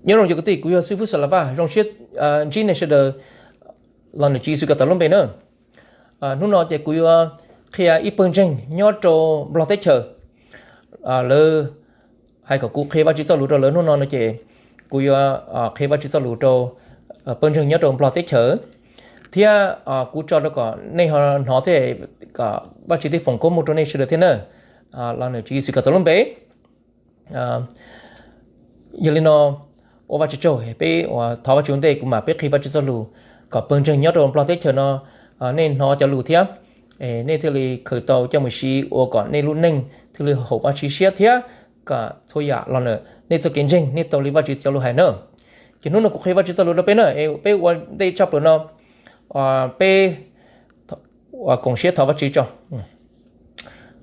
Nyob zoo cov kwv tij, kuv yog xib fwb Xav Las Vaj, zoo siab ntsib nej sawv daws los ntawm Tswv Yexus Khetos lub npe na. Hnub no ces kuv yuav qhia ib pawg ntseeg nyob rau Nplog teb chaws. Lawv hais kom kuv qhia Vajtswv txoj lus rau lawv hnub no no ces kuv yuav qhia Vajtswv txoj lus rau pawg ntseeg nyob rau Nplog teb chaws. Thiab kuv tso rau kom nej ho hnov thiab, kom Vajtswv thiaj foom koob hmoov rau nej sawv daws thiab na, los ntawm Tswv Yexus Khetos lub npe. Yog li no, ua Vajtswv tsaug, peb thov Vajtswv ua ntej kuv mam peb qhia Vajtswv txoj lus kom pawg ntseeg nyob rau Nplog teb chaws no nej hnov cov lus thiab, nej thiaj li khaws tau coj mus siv ua kom nej lub neej thiaj li haum Vajtswv siab thiab kom txhua yam los ntawm nej txoj kev ntseeg nej tau li Vajtswv cov lus hais na. Ces hnub no kuv qhia Vajtswv txoj lus rau peb na, peb ua ntej tshaj plaws no peb koom siab thov Vajtswv tso.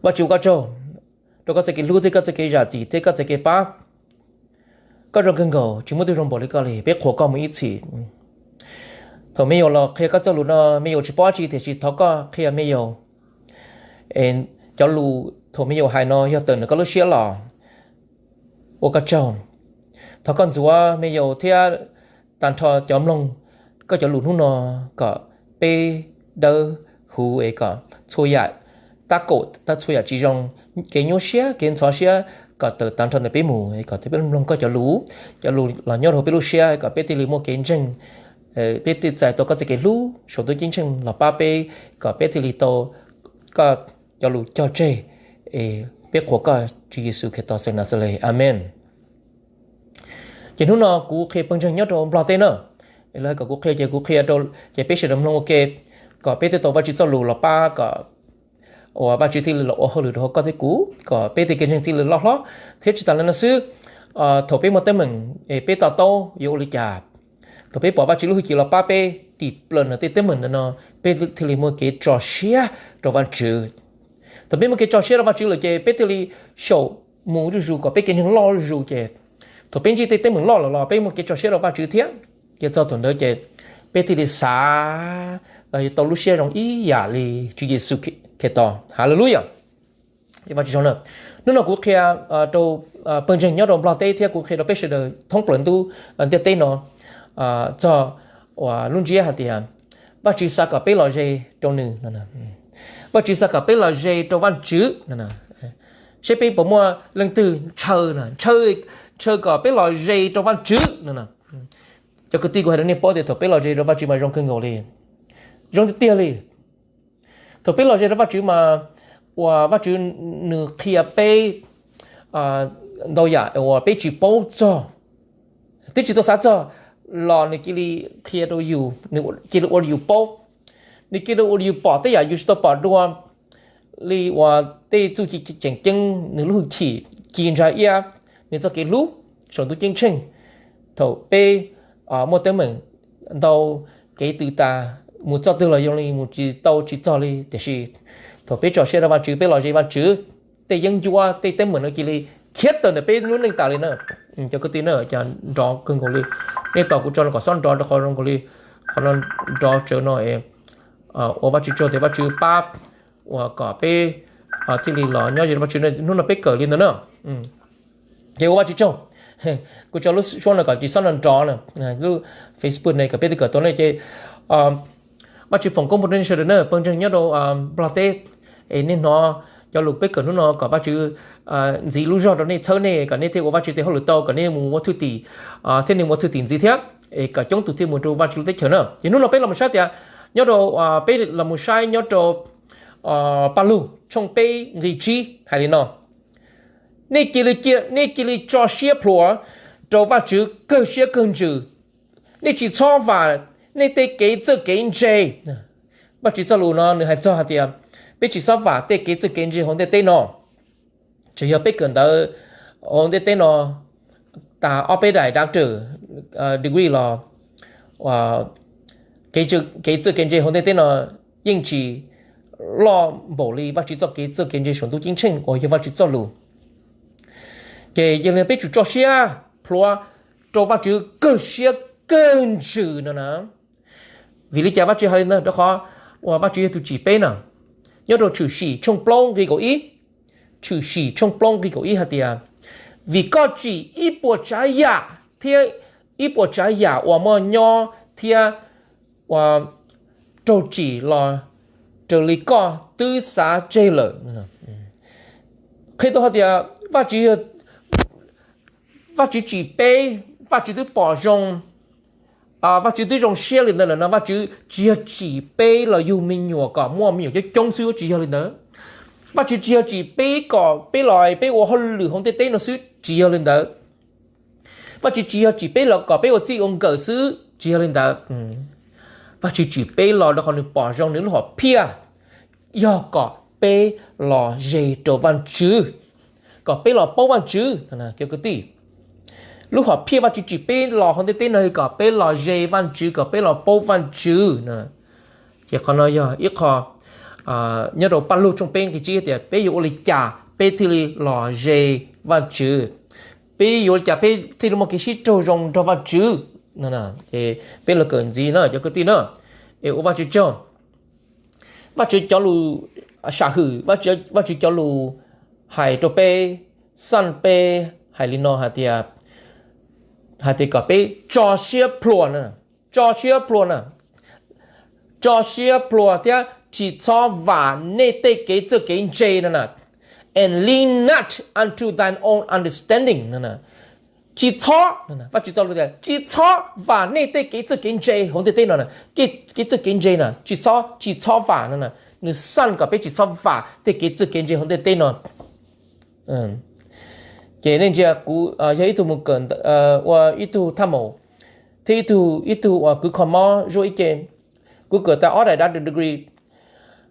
Vajtswv, ua koj tsaug rau koj txoj kev hlub thiab koj txoj kev zam txim thiab koj txoj kev pab. Koj zoo kawg nkaus, tsis muaj tus zoo npaum li koj li, peb qhuas koj mus ib txhis. Thaum me yaus los qhia koj txoj lus no, me yaus tsis paub dab tsi tiam sis thov koj qhia me yaus. Cov lus thaum me yaus hais no yog tawm ntawm koj lub siab los. Ua koj tsaug. Thov koj ntxuav me yaus thiab tag nrho cov mloog koj cov lus hnub no kom peb dawb huv es kom txhua yam tab kaum, txhua yam tsis zoo, kev nyuaj siab kev ntxhov siab kom tawm tag nrho ntawm peb mus es kom peb mloog koj cov lus, cov lus los nyob rau peb lub siab kom peb thiaj li muaj kev ntseeg, peb thiaj txais tau koj txoj kev hlub saum ntuj ceeb tsheej los pab peb kom peb thiaj li tau koj cov lus cog tseg. Peb qhuas koj Tswv Yexus Khetos xeem Naxales, amees. Ces hnub no kuv qhia pawg ntseeg nyob rau Nplog teb na, lawv kom kuv qhia ces kuv qhia rau, ces peb sawv daws mloog ua ke kom peb thiaj tau Vajtswv txoj lus los pab kom uas Vajtswv thiaj li los ua hauj lwm rau hauv koj thiab kuv kom peb tej kev ntseeg thiaj li loj hlob. Thiab tsis tas li no xwb, thaum peb muaj teeb meem es peb to taub yuav ua li cas, thaum peb pom Vajtswv lub hwj chim los pab peb dim plaws nws tej teeb meem ntawd no, peb thiaj li muaj kev tso siab rau Vajtswv. Thaum peb muaj kev tso siab rau Vajtswv lawm ces peb thiaj li xyaum mus zuj zus kom peb kev ntseeg loj zuj zus ces thaum peb ntsib tej teeb meem loj lawm los peb muaj kev tso siab rau Vajtswv thiab. Ces txog thaum ntawd ces peb thiaj li xav los yuav tau lub siab zoo ib yam li Tswv Yexus Khetos. Haleluyas. Hnub no kuv qhia rau pawg ntseeg nyob rau Nplog teb thiab kuv qhia rau peb sawv daws thoob plaws ntuj ntiaj teb no txog uas lub ntsiab hais tias Vajtswv xav kom peb los ze rau nws. Vajtswv xav kom peb los ze rau Vajtswv. Seb peb puas muaj leej twg ntshaw, ntshaw kom peb los ze rau Vajtswv no. Cov kwv tij, kuv hais rau nej paub tias thaum peb los ze rau Vajtswv mas zoo kawg nkaus li, zoo tiag tiag li. Thaum peb los ze rau Vajtswv mas uas Vajtswv nws qhia peb ntau yam uas peb tsis paub txog, twb tsis tau xav txog los nws cia li qhia rau yus, nws cia li ua rau yus paub, nws cia li ua rau yus pom tej yam yus tsis tau pom dua li uas tej txuj ci tseem ceeb, nws lub hwj chim ci ntsa iab, nws txoj kev hlub saum ntuj ceeb tsheej. Thaum peb muaj teeb meem ntau, kev tw tas, mus txoj twg los yoo li mus tsis tau tsis txog li, tiam sis thaum peb tso siab rau Vajtswv, peb los ze Vajtswv, tej yeeb ncuab tej teeb meem no cia li khiav tawm ntawm peb lub neej tas li na. Cov kwv tij na, cas nrov kawg nkaus li. Nej tos kuv tso no kom xob nrov rau qhov zoo nkaus li, qhov no nrov tsawv no. Ua Vajtswv tsaug tias Vajtswv pab uas kom peb thiaj li los nyob ze Vajtswv hnub no peb kawm li ntawd na. Ces ua Vajtswv tsaug. Kuv tso lub suab no kom tsis xob nrov nrov na, lub Facebook ne kom peb twb kawm tau ne ces Vajtswv foom koob hmoov rau nej sawv daws na, pawg ntseeg nyob rau Nplog teb. Es nej hnov cov lus peb kawm hnub no kom Vajtswv ntxiv lub zog rau nej, txhawb nej kom nej thiaj ua Vajtswv tes hauj lwm tau, kom nej mus ua thwj tim thiab nej mus ua thwj tim ntxiv thiab, es kom coob tus thiaj mus rau Vajtswv lub teb chaws na. Ces hnub no peb los mus saib tias nyob rau, peb los mus saib nyob rau Paj Lug tshooj peb nqe tsib hais li no: Nej cia li, nej cia li tso siab plhuav rau Vajtswv kawg siab kawg ntsws. Nej tsis txhob vam nej tej kev txawj kev ntse. Vajtswv txoj lus no nws hais txog hais tias peb tsis txhob vam tej kev txawj kev ntse hauv ntiaj teb no. Tsuas yog peb kawm ntawv hauv ntiaj teb no tas ob peb daim doctor degree los, kev txawj kev ntse hauv ntiaj teb no yeej tsis loj npaum li Vajtswv txoj kev txawj kev ntse saum ntuj ceeb tsheej uas yog Vajtswv txoj lus. Ces yog li peb tsum tso siab plhuav rau Vajtswv kawg siab kawg ntsws no na. Vim li cas Vajtswv hais li ntawd? Rau qhov uas Vajtswv yog tus tsim peb na. Nyob rau Tshwm Sim tshooj plaub nqe kaum ib, Tshwm Sim tshooj plaub nqe kaum ib hais tias, vim koj tsim ib puas tsav yam thiab ib puas tsav yam uas muaj nyob thiab uas raug tsim los raws li koj twb xav tseg lawm. Qhia tau hais tias Vajtswv, Vajtswv tsim peb, Vajtswv twb pom zoo, Vajtswv twb zoo siab li ntawd lawm no, Vajtswv tsis yog tsim peb los yug me nyuam kom muaj me nyuam coob coob xwb, tsis yog li ntawd. Vajtswv tsis yog tsim peb kom peb los peb ua hauj lwm hauv ntiaj teb no xwb, tsis yog li ntawd. Vajtswv tsis yog tsim peb los kom peb ua txij ua nkawm xwb, tsis yog li ntawd. Vajtswv tsim peb los rau qhov nws pom zoo nws lub hom phiaj yog kom peb los ze rau Vajtswv, kom peb los paub Vajtswv. Cov kwv tij, lub hom phiaj Vajtswv tsim peb los hauv ntiaj teb no kom peb los ze Vajtswv, kom peb los paub Vajtswv. Ces qhov no yog ib qho nyob rau Paj Lug tshooj peb nqe tsib tias peb yuav ua li cas peb thiaj li los ze Vajtswv, peb yuav ua li cas peb thiaj li muaj kev sib raug zoo nrog Vajtswv. Ces peb los kawm ntxiv na cov kwv tij na, es ua Vajtswv tsaug. Vajtswv cov lus sam hwm, Vajtswv cov lus hais rau peb, xaj peb hais li no hais tias, hais tias kom peb tso siab pluag na, tso siab pluag na, tso siab pluag thiab tsis txhob vam nej tej kev txawj kev ntse no na, and lean not unto thine own understanding no na. Tsis txhob, Vajtswv txoj lus tias tsis txhob vam nej tej kev txawj kev ntse hauv ntiaj teb no, kev txawj kev ntse na, tsis txhob, tsis txhob vam no na. Nws xaj kom peb tsis txhob vam tej kev txawj kev ntse hauv ntiaj teb no. Ces nej ntsia kuv yog ib tug mus kawm ua ib tug thaj maum thiab ib tug, ib tug uas kws kho mob zuaj ib ce. Kuv kawm tau ob daim doctor degree.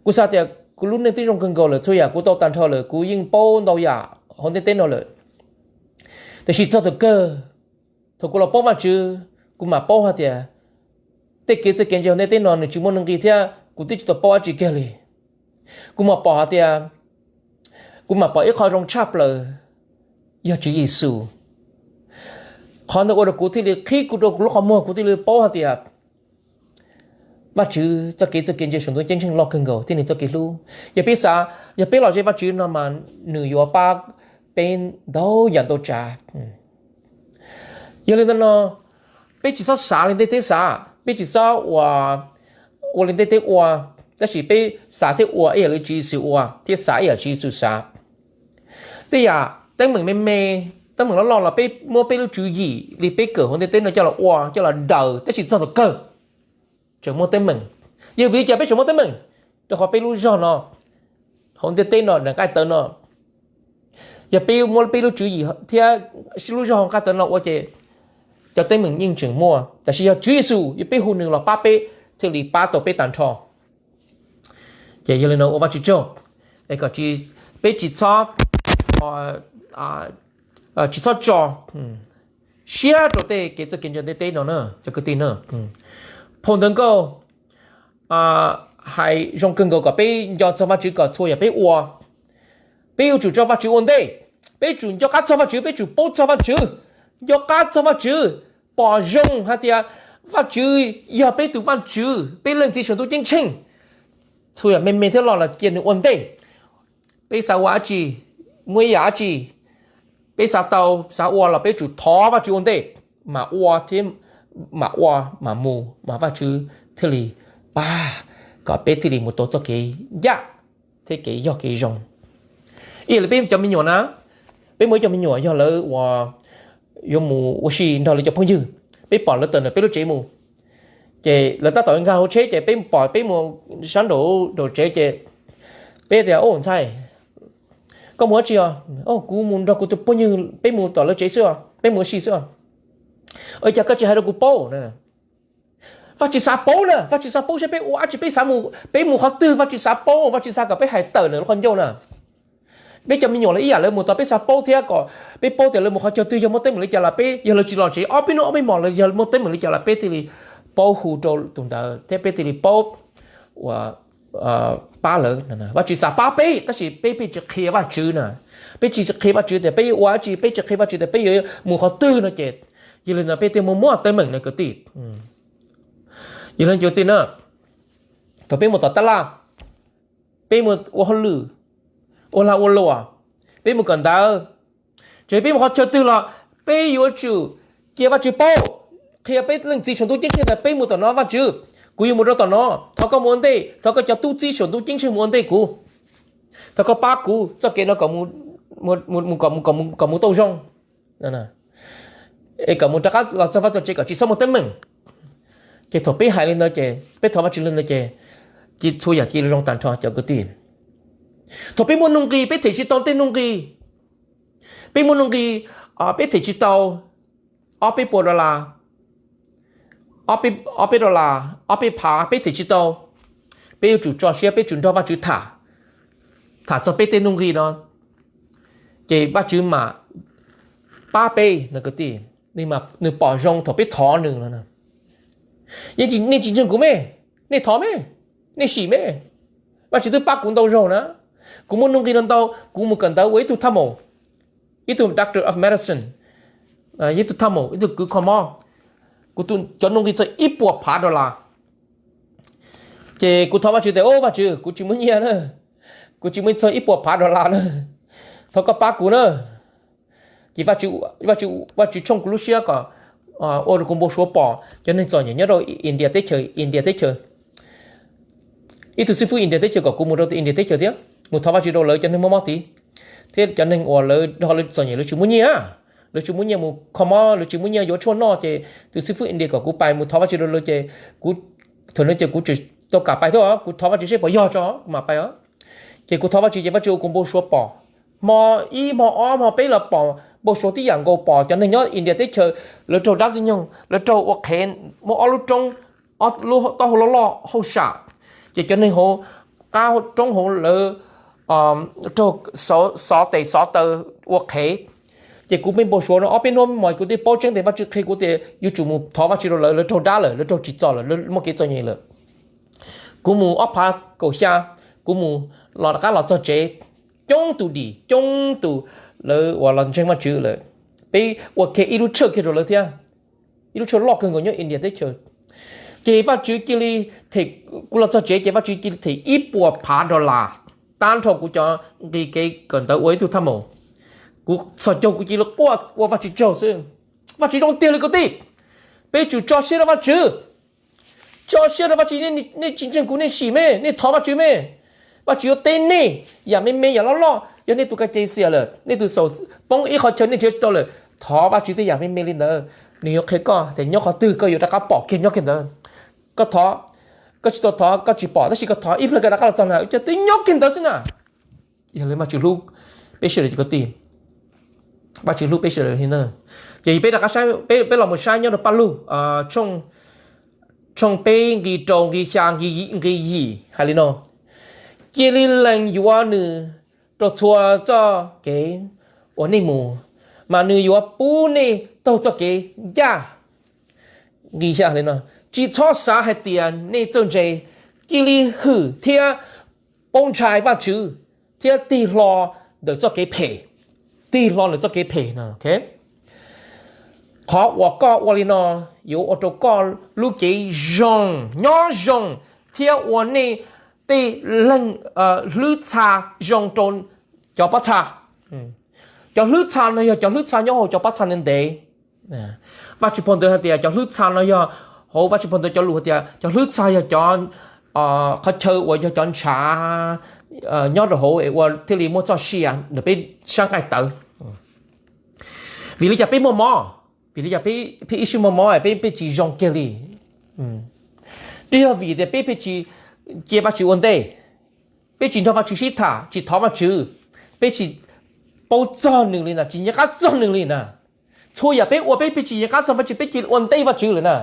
Kuv xav tias kuv lub neej twb zoo kawg nkaus lawm, txhua yam kuv tau tag nrho lawm, kuv yeej paub ntau yam hauv ntiaj teb no lawm. Tiam sis txog thaum kawg, thaum kuv los paub Vajtswv, kuv mam paub hais tias tej kev txawj kev ntse hauv ntiaj teb no nws tsis muaj nuj nqis thiab kuv twb tsis tau paub dab tsi kiag li. Kuv mam pom hais tias, kuv mam pom ib qho zoo tshaj plaws yog Tswv Yexus. Qhov ntawd ua rau kuv thiaj li qhib kuv rau kuv lub qhov muag, kuv thiaj li paub hais tias Vajtswv txoj kev txawj kev ntse saum ntuj ceeb tsheej loj kawg nkaus thiab nws txoj kev hlub. Yog peb xav, yog peb los ze Vajtswv no mas nws yuav pab peb ntau yam ntau tsav. Yog li ntawd no, peb tsis txhob xav li ntiaj teb xav, peb tsis txhob ua, ua li ntiaj teb ua, tab sis peb xav thiab ua ib yam li Tswv Yexus ua thiab xav ib yam Tswv Yexus xav. Tej yam teeb meem me me, teeb meem loj loj los peb muab peb lub tswv yim li peb kawm hauv ntiaj teb no coj los ua, coj los daws, tab sis txog thaum kawg tseem muaj teeb meem. Yog vim li cas peb tseem muaj teeb meem? Rau qhov peb lub zog no, hauv ntiaj teb no, nqaij tawv no, yog peb muab peb lub tswv yim thiab lub zog hauv nqaij tawv no ua ces cov teeb meem yeej tseem muaj, tab sis yog Tswv Yexus, yog peb hu nws los pab peb thiaj li pab tau peb tag nrho. Ces yog li no ua Vajtswv tsaug, es kom peb tsis txhob, tsis txhob tso siab rau tej kev txawj kev ntse ntiaj teb no na cov kwv tij na. Phau ntawv nkauj hais zoo kawg nkaus kom peb nco txog Vajtswv kom txhua yam peb ua, peb yuav tsum tso Vajtswv ua ntej. Peb tsum nco qab txog Vajtswv, peb tsum paub txog Vajtswv, nco qab txog Vajtswv, pom zoo hais tias Vajtswv yog peb tus Vajtswv, peb Leej Txiv Saum Ntuj Ceeb Tsheej. Txhua yam me me thiab loj los cia nws ua ntej. Peb xav ua dab tsi, muaj ib yam dab tsi peb xav tau, xav ua los peb tsum thov Vajtswv ua ntej, mam ua thiab, mam ua mam mus mas Vajtswv thiaj li pab kom peb thiaj li mus tau txoj kev ncaj thiab kev yog kev zoo. Ib yam li peb cov me nyuam na, peb muaj ib co me nyuam yog lawv uas yuav mus ua si nrog lawv cov phooj ywg, peb pom lawv tawm ntawm peb lub tsev mus, ces lawv tab tom nkag hauv tsheb ces peb pom peb mus sab nraum, nraum tsev ces peb tias, Au ntxhais, koj mus dab tsi os? Kuv mus nrog kuv tus phooj ywg, peb mus tom lawv tsev xwb, peb mus ua si xwb. Ua cas koj tsis hais rau kuv paub? Vaj tsis xav paub na, Vaj tsis xav paub seb peb ua dab tsi, peb xav mus, peb mus qhov twg Vaj tsis xav paub, Vaj tsis xav kom peb hais tawm ntawm lub qhov ncauj na. Peb cov me nyuam los ib yam, lawv mus tos peb xav paub thiab kom peb paub tias lawv mus qhov chaw twg, yog muaj teeb meem li cas los peb, yog lawv tsis los tsev ob peb hnub ob peb hmos los yog muaj teeb meem li cas los peb thiaj li paub hu rau tus ntawd thiab peb thiaj li paub ua pab lawv. Vaj tsis xav pab peb tab sis peb, peb tsis qhia Vajtswv na, peb tsis qhia Vajtswv tias peb yuav ua dab tsi, peb tsis qhia Vajtswv tias peb yuav mus qhov twg no ces yog li ntawd peb thiaj muaj muaj teeb meem na kwv tij. Yog li ntawd kwv tij na, thaum peb mus tom tab laj, peb mus ua hauj lwm, ua lag ua luam, peb mus kawm ntawv, tsis peb mus qhov chaw twg los peb yuav tsum cia Vajtswv paub. qhia peb Leej Txiv Saum Ntuj Ceeb Tsheej tias peb mus tom no, Vajtswv, kuv yuav mus rau tom no, thov koj mus ua ntej, thov koj cov tub txib Saum Ntuj Ceeb Tsheej mus ua ntej kuv, thov koj pab kuv txoj kev no kom mus, kom mus tau zoo, es kom mus rov qab los txog vaj txog tsev kom tsis txhob muaj teeb meem. Ces thaum peb hais li ntawd ces peb thov Vajtswv li ntawd ces, ces txhua yam cia li zoo tag nrho cov kwv tij. Thaum peb muaj nuj nqis, peb them tsis tau tej nuj nqis, peb muaj nuj nqis, peb them tsis tau ob peb puas dollar, ob peb dollar, ob peb phav peb them tsis tau, peb yuav tsum tso siab, peb tsum nrog Vajtswv tham, tham txog peb tej nuj nqis no, ces Vajtswv mam pab peb no kwv tij. Nws pom zoo thaum peb thov nws no. Nej tsis ntseeg kuv me, nej thov me, nej sim me, Vajtswv twb pab kuv ntau zaug na. Kuv muaj nuj nqis no ntau, kuv mus kawm ntawv ua ib tug thaj maum, ib tug doctor of medicine, ib tug thaj maum, ib tug kws kho mob, kuv cov nuj nqis txog ib puas phav dollar. Ces kuv thov Vajtswv tias, Au Vajtswv, kuv tsis muaj nyiaj na, kuv tsis muaj txog ib puas phav dollar na, thov koj pab kuv na. Ces Vajtswv tshooj kuv lub siab kom ua rau kuv npau suav pom cov neeg txom nyem nyob rau India teb chaws, India teb chaws. Ib tug xib fwb India teb chaws kom kuv mus rau India teb chaws thiab mus thov Vajtswv rau lawv cov neeg mob mob tid, thiab cov neeg uas lawv dhau lawv txom nyem lawv tsis muaj nyiaj, lawv tsis muaj nyiaj mus kho mob, lawv tsis muaj nyiaj yuav tshuaj noj, ces tus xib fwb India kom kuv pais mus thov Vajtswv rau lawv ces kuv, thaum no ces kuv tsis tau kam pais thiab, kuv thov Vajtswv seb puas yog tso kuv mam pais os. Ces kuv thov Vajtswv ces Vajtswv ua kuv npau suav pom, hmo ib hmo ob hmo peb los pom npau suav tib yam nkaus, pom cov neeg nyob India teb chaws lawv raug dab ntxwg nyoog, lawv raug ua qhev, muaj ob lub roob, ob lub taub hau loj loj hauj sam, ces cov neeg hauv qab roob hauv lawv raug xov tes xov taw ua qhev. Ces kuv pheej npau suav no ob peb hnub mas kuv twb paub tseeb tias Vajtswv qhia kuv tias yuav tsum mus thov Vajtswv rau lawv, lawv raug dab lawm, lawv raug tsim txom lawm, lawv muaj kev txom nyem lawm. Kuv mus ob phav kaum xya, kuv mus los rov qab los txog tsev, coob tus dim, coob tus lawv uas los ntseeg Vajtswv lawm. Peb ua kiag ib lub tshawj kiag rau lawv thiab, ib lub tshawj loj kawg nkaus nyob India teb chaws. Ces Vajtswv cia li them, kuv los txog tsev ces Vajtswv cia li them ib puas phav dollar, tag nrho kuv cov nqi kev kawm ntawv ua ib tug thaj maum. Kuv txhos caug kuv cia li quaj ua Vajtswv tsaug xwb. Vajtswv zoo tiag li kwv tij. Peb tsum tso siab rau Vajtswv. Tso siab rau Vajtswv, nej tsis ntseeg kuv nej sim me, nej thov Vajtswv me. Vajtswv yuav teb nej yam me me yam loj loj. Yog nej tus ka ce xias lawm, nej tus xaum poob ib qhov chaw nej nrhiav tsis tau lawm, thov Vajtswv tej yam me me li ntawd, nws yuav qhia koj tias nyob qhov twg koj yuav rov qab pom kiag nyob kiag ntawd. Koj thov, koj tsis tau thov koj tsis pom, tab sis koj thov ib pliag koj rov qab los txog na, ua cas twb nyob kiag ntawd xwb na. Yog li Vajtswv hlub peb sawv daws cov kwv tij, Vajtswv hlub peb sawv daws li na. Ces peb rov qab, peb los mus saib nyob rau Paj Lug tshooj peb nqi rau nqi xya nqi yim hais li no: Cia li lees yuav nws rau txhua txoj kev uas nej mus, mas nws yuav pub nej taug txoj kev ncaj. Nqi xya li no: Tsis txhob xav hais tias nej txawj ntse, cia li hwm thiab paub ntshai Vajtswv, thiab tig hlo ntawm txoj kev phem, tig hlo ntawm txoj kev phem no. Qhov uas koj ua li no yuav ua rau koj lub cev zoo, nyob zoo, thiab ua nej tej leeg hlwb txha zoo rau cov pob txha. Cov hlwb txha no yog cov hlwb txha nyob hauv cov pob txha ntev ntev. Vajtswv phau ntawv hais tias cov hlwb txha no yog, hauv Vajtswv phau ntawv cov lus hais tias cov hlwb txha yog cov qhov chaw uas yog cov ntshav nyob rau hauv es ua thiaj li muaj txoj sia ntawm peb sab nqaij tawv. Vim li cas peb muaj mob? Vim li cas peb ib sij muaj mob peb pheej tsis zoo kiag li? Twb yog vim tias peb pheej tsis cia Vajtswv ua ntej, peb tsis nrog Vajtswv sib tham, tsis thov Vajtswv, peb tsis paub txog nws li na, tsis nco qab txog nws li na. Txhua yam peb ua peb pheej tsis nco qab txog Vajtswv, peb cia li ua ntej Vajtswv lawm na.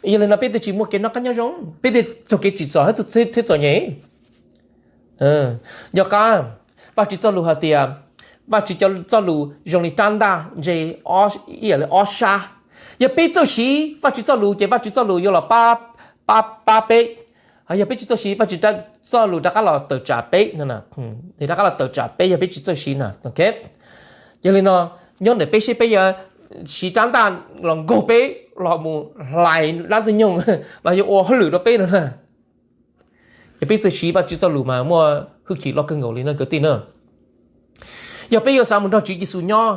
Yog li no peb thiaj tsis muaj kev noj qab nyob zoo, peb thiaj raug kev txim txom thiab txom nyem. Nco qab, Vajtswv txoj lus hais tias, Vajtswv cov txoj lus zoo li rab ntaj ntse ib yam li ob sab. Yog peb txawj siv Vajtswv txoj lus ces Vajtswv txoj lus yuav los pab peb. Yog peb tsis txawj siv, Vajtswv txoj lus rov qab los tawm tsam peb, rov qab los tawm tsam peb yog peb tsis txawj siv na. Yog li no, nyob ntawm peb seb peb yuav siv rab ntaj los nkaug peb los mus hlais dab ntxwg nyoog los yuav ua hauj lwm rau peb no na. Yog peb txawj siv Vajtswv txoj lus mas muaj hwj chim loj kawg nkaus li no kwv tij na. Yog peb yuav xav mus nrog Tswv Yexus nyob,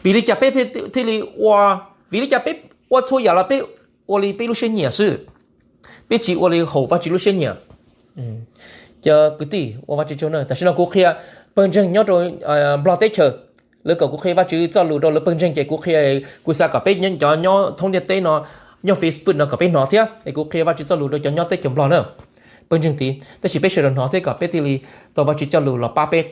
Vim li cas peb thiaj li ua, vim li cas peb ua txhua yam los peb ua li peb lub siab nyiam xwb, peb tsis ua li haum Vajtswv lub siab nyiam? Cov kwv tij ua Vajtswv tsaug na, tam sim no kuv qhia pawg ntseeg nyob rau Nplog teb chaws, lawv kom kuv qhia Vajtswv txoj lus rau lawv pawg ntseeg ces kuv qhia, kuv xav kom peb cov nyob thoob ntiaj teb no, nyob Facebook no kom peb hnov thiab es kuv qhia Vajtswv txoj lus rau cov nyob teb chaws Nplog na, pawg ntseeg tid, tab sis peb sawv daws hnov thiab kom peb thiaj li tau Vajtswv coj lus los pab peb.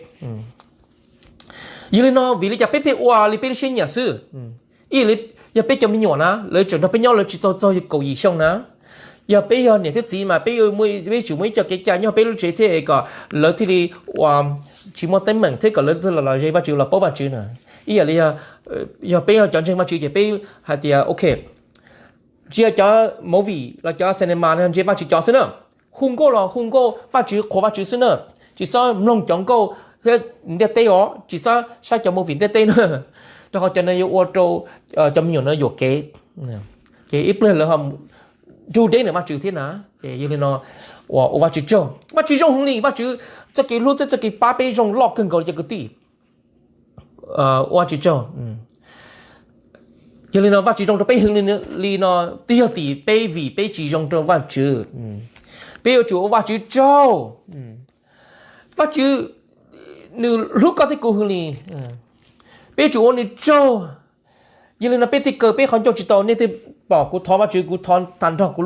Yog li no vim li cas peb pheej ua li peb lub siab nyiam xwb? Ib yam li yog peb cov me nyuam na, lawv tseem nrog peb nyob lawv tsis tau txog kaum yim xyoo na, yog peb yog niam thiab txiv mas peb yuav tsum muaj ib co kev cai nyob peb lub tsev thiab kom lawv thiaj li ua tsis muaj teeb meem thiab kom lawv thiaj los ze Vajtswv los paub Vajtswv na. Ib yam li yog peb yog cov ntseeg Vajtswv ces peb hais tias ok, ntsia cov movie los cov cinema no ntsia Vajtswv cov xwb na, hu nkauj los hu nkauj Vajtswv qhuas Vajtswv xwb na, tsis txhob mloog cov nkauj thiab ntiaj teb os, tsis txhob saib cov movie ntiaj teb na, rau qhov cov no yuav ua rau cov me nyuam no yuam kev, ces ib pliag lawv ho nrug deb ntawm Vajtswv thiab na. Ces yog li no ua Vajtswv tsaug, Vajtswv zoo heev li, Vajtswv txoj kev hlub thiab txoj kev pab peb zoo loj kawg nkaus li cov kwv tij. Ua Vajtswv tsaug. Yog li no Vajtswv zoo rau peb heev li no twb yog tim peb vim peb tsis zoo rau Vajtswv. Peb yuav tsum ua Vajtswv tsaug. Vajtswv nws hlub koj thiab kuv heev li, peb yuav tsum ua nws tsaug. Yog li no peb thiaj kaw peb qhov ncauj tsis tau. Nej thiaj pom kuv thov Vajtswv, kuv thov tag nrho kuv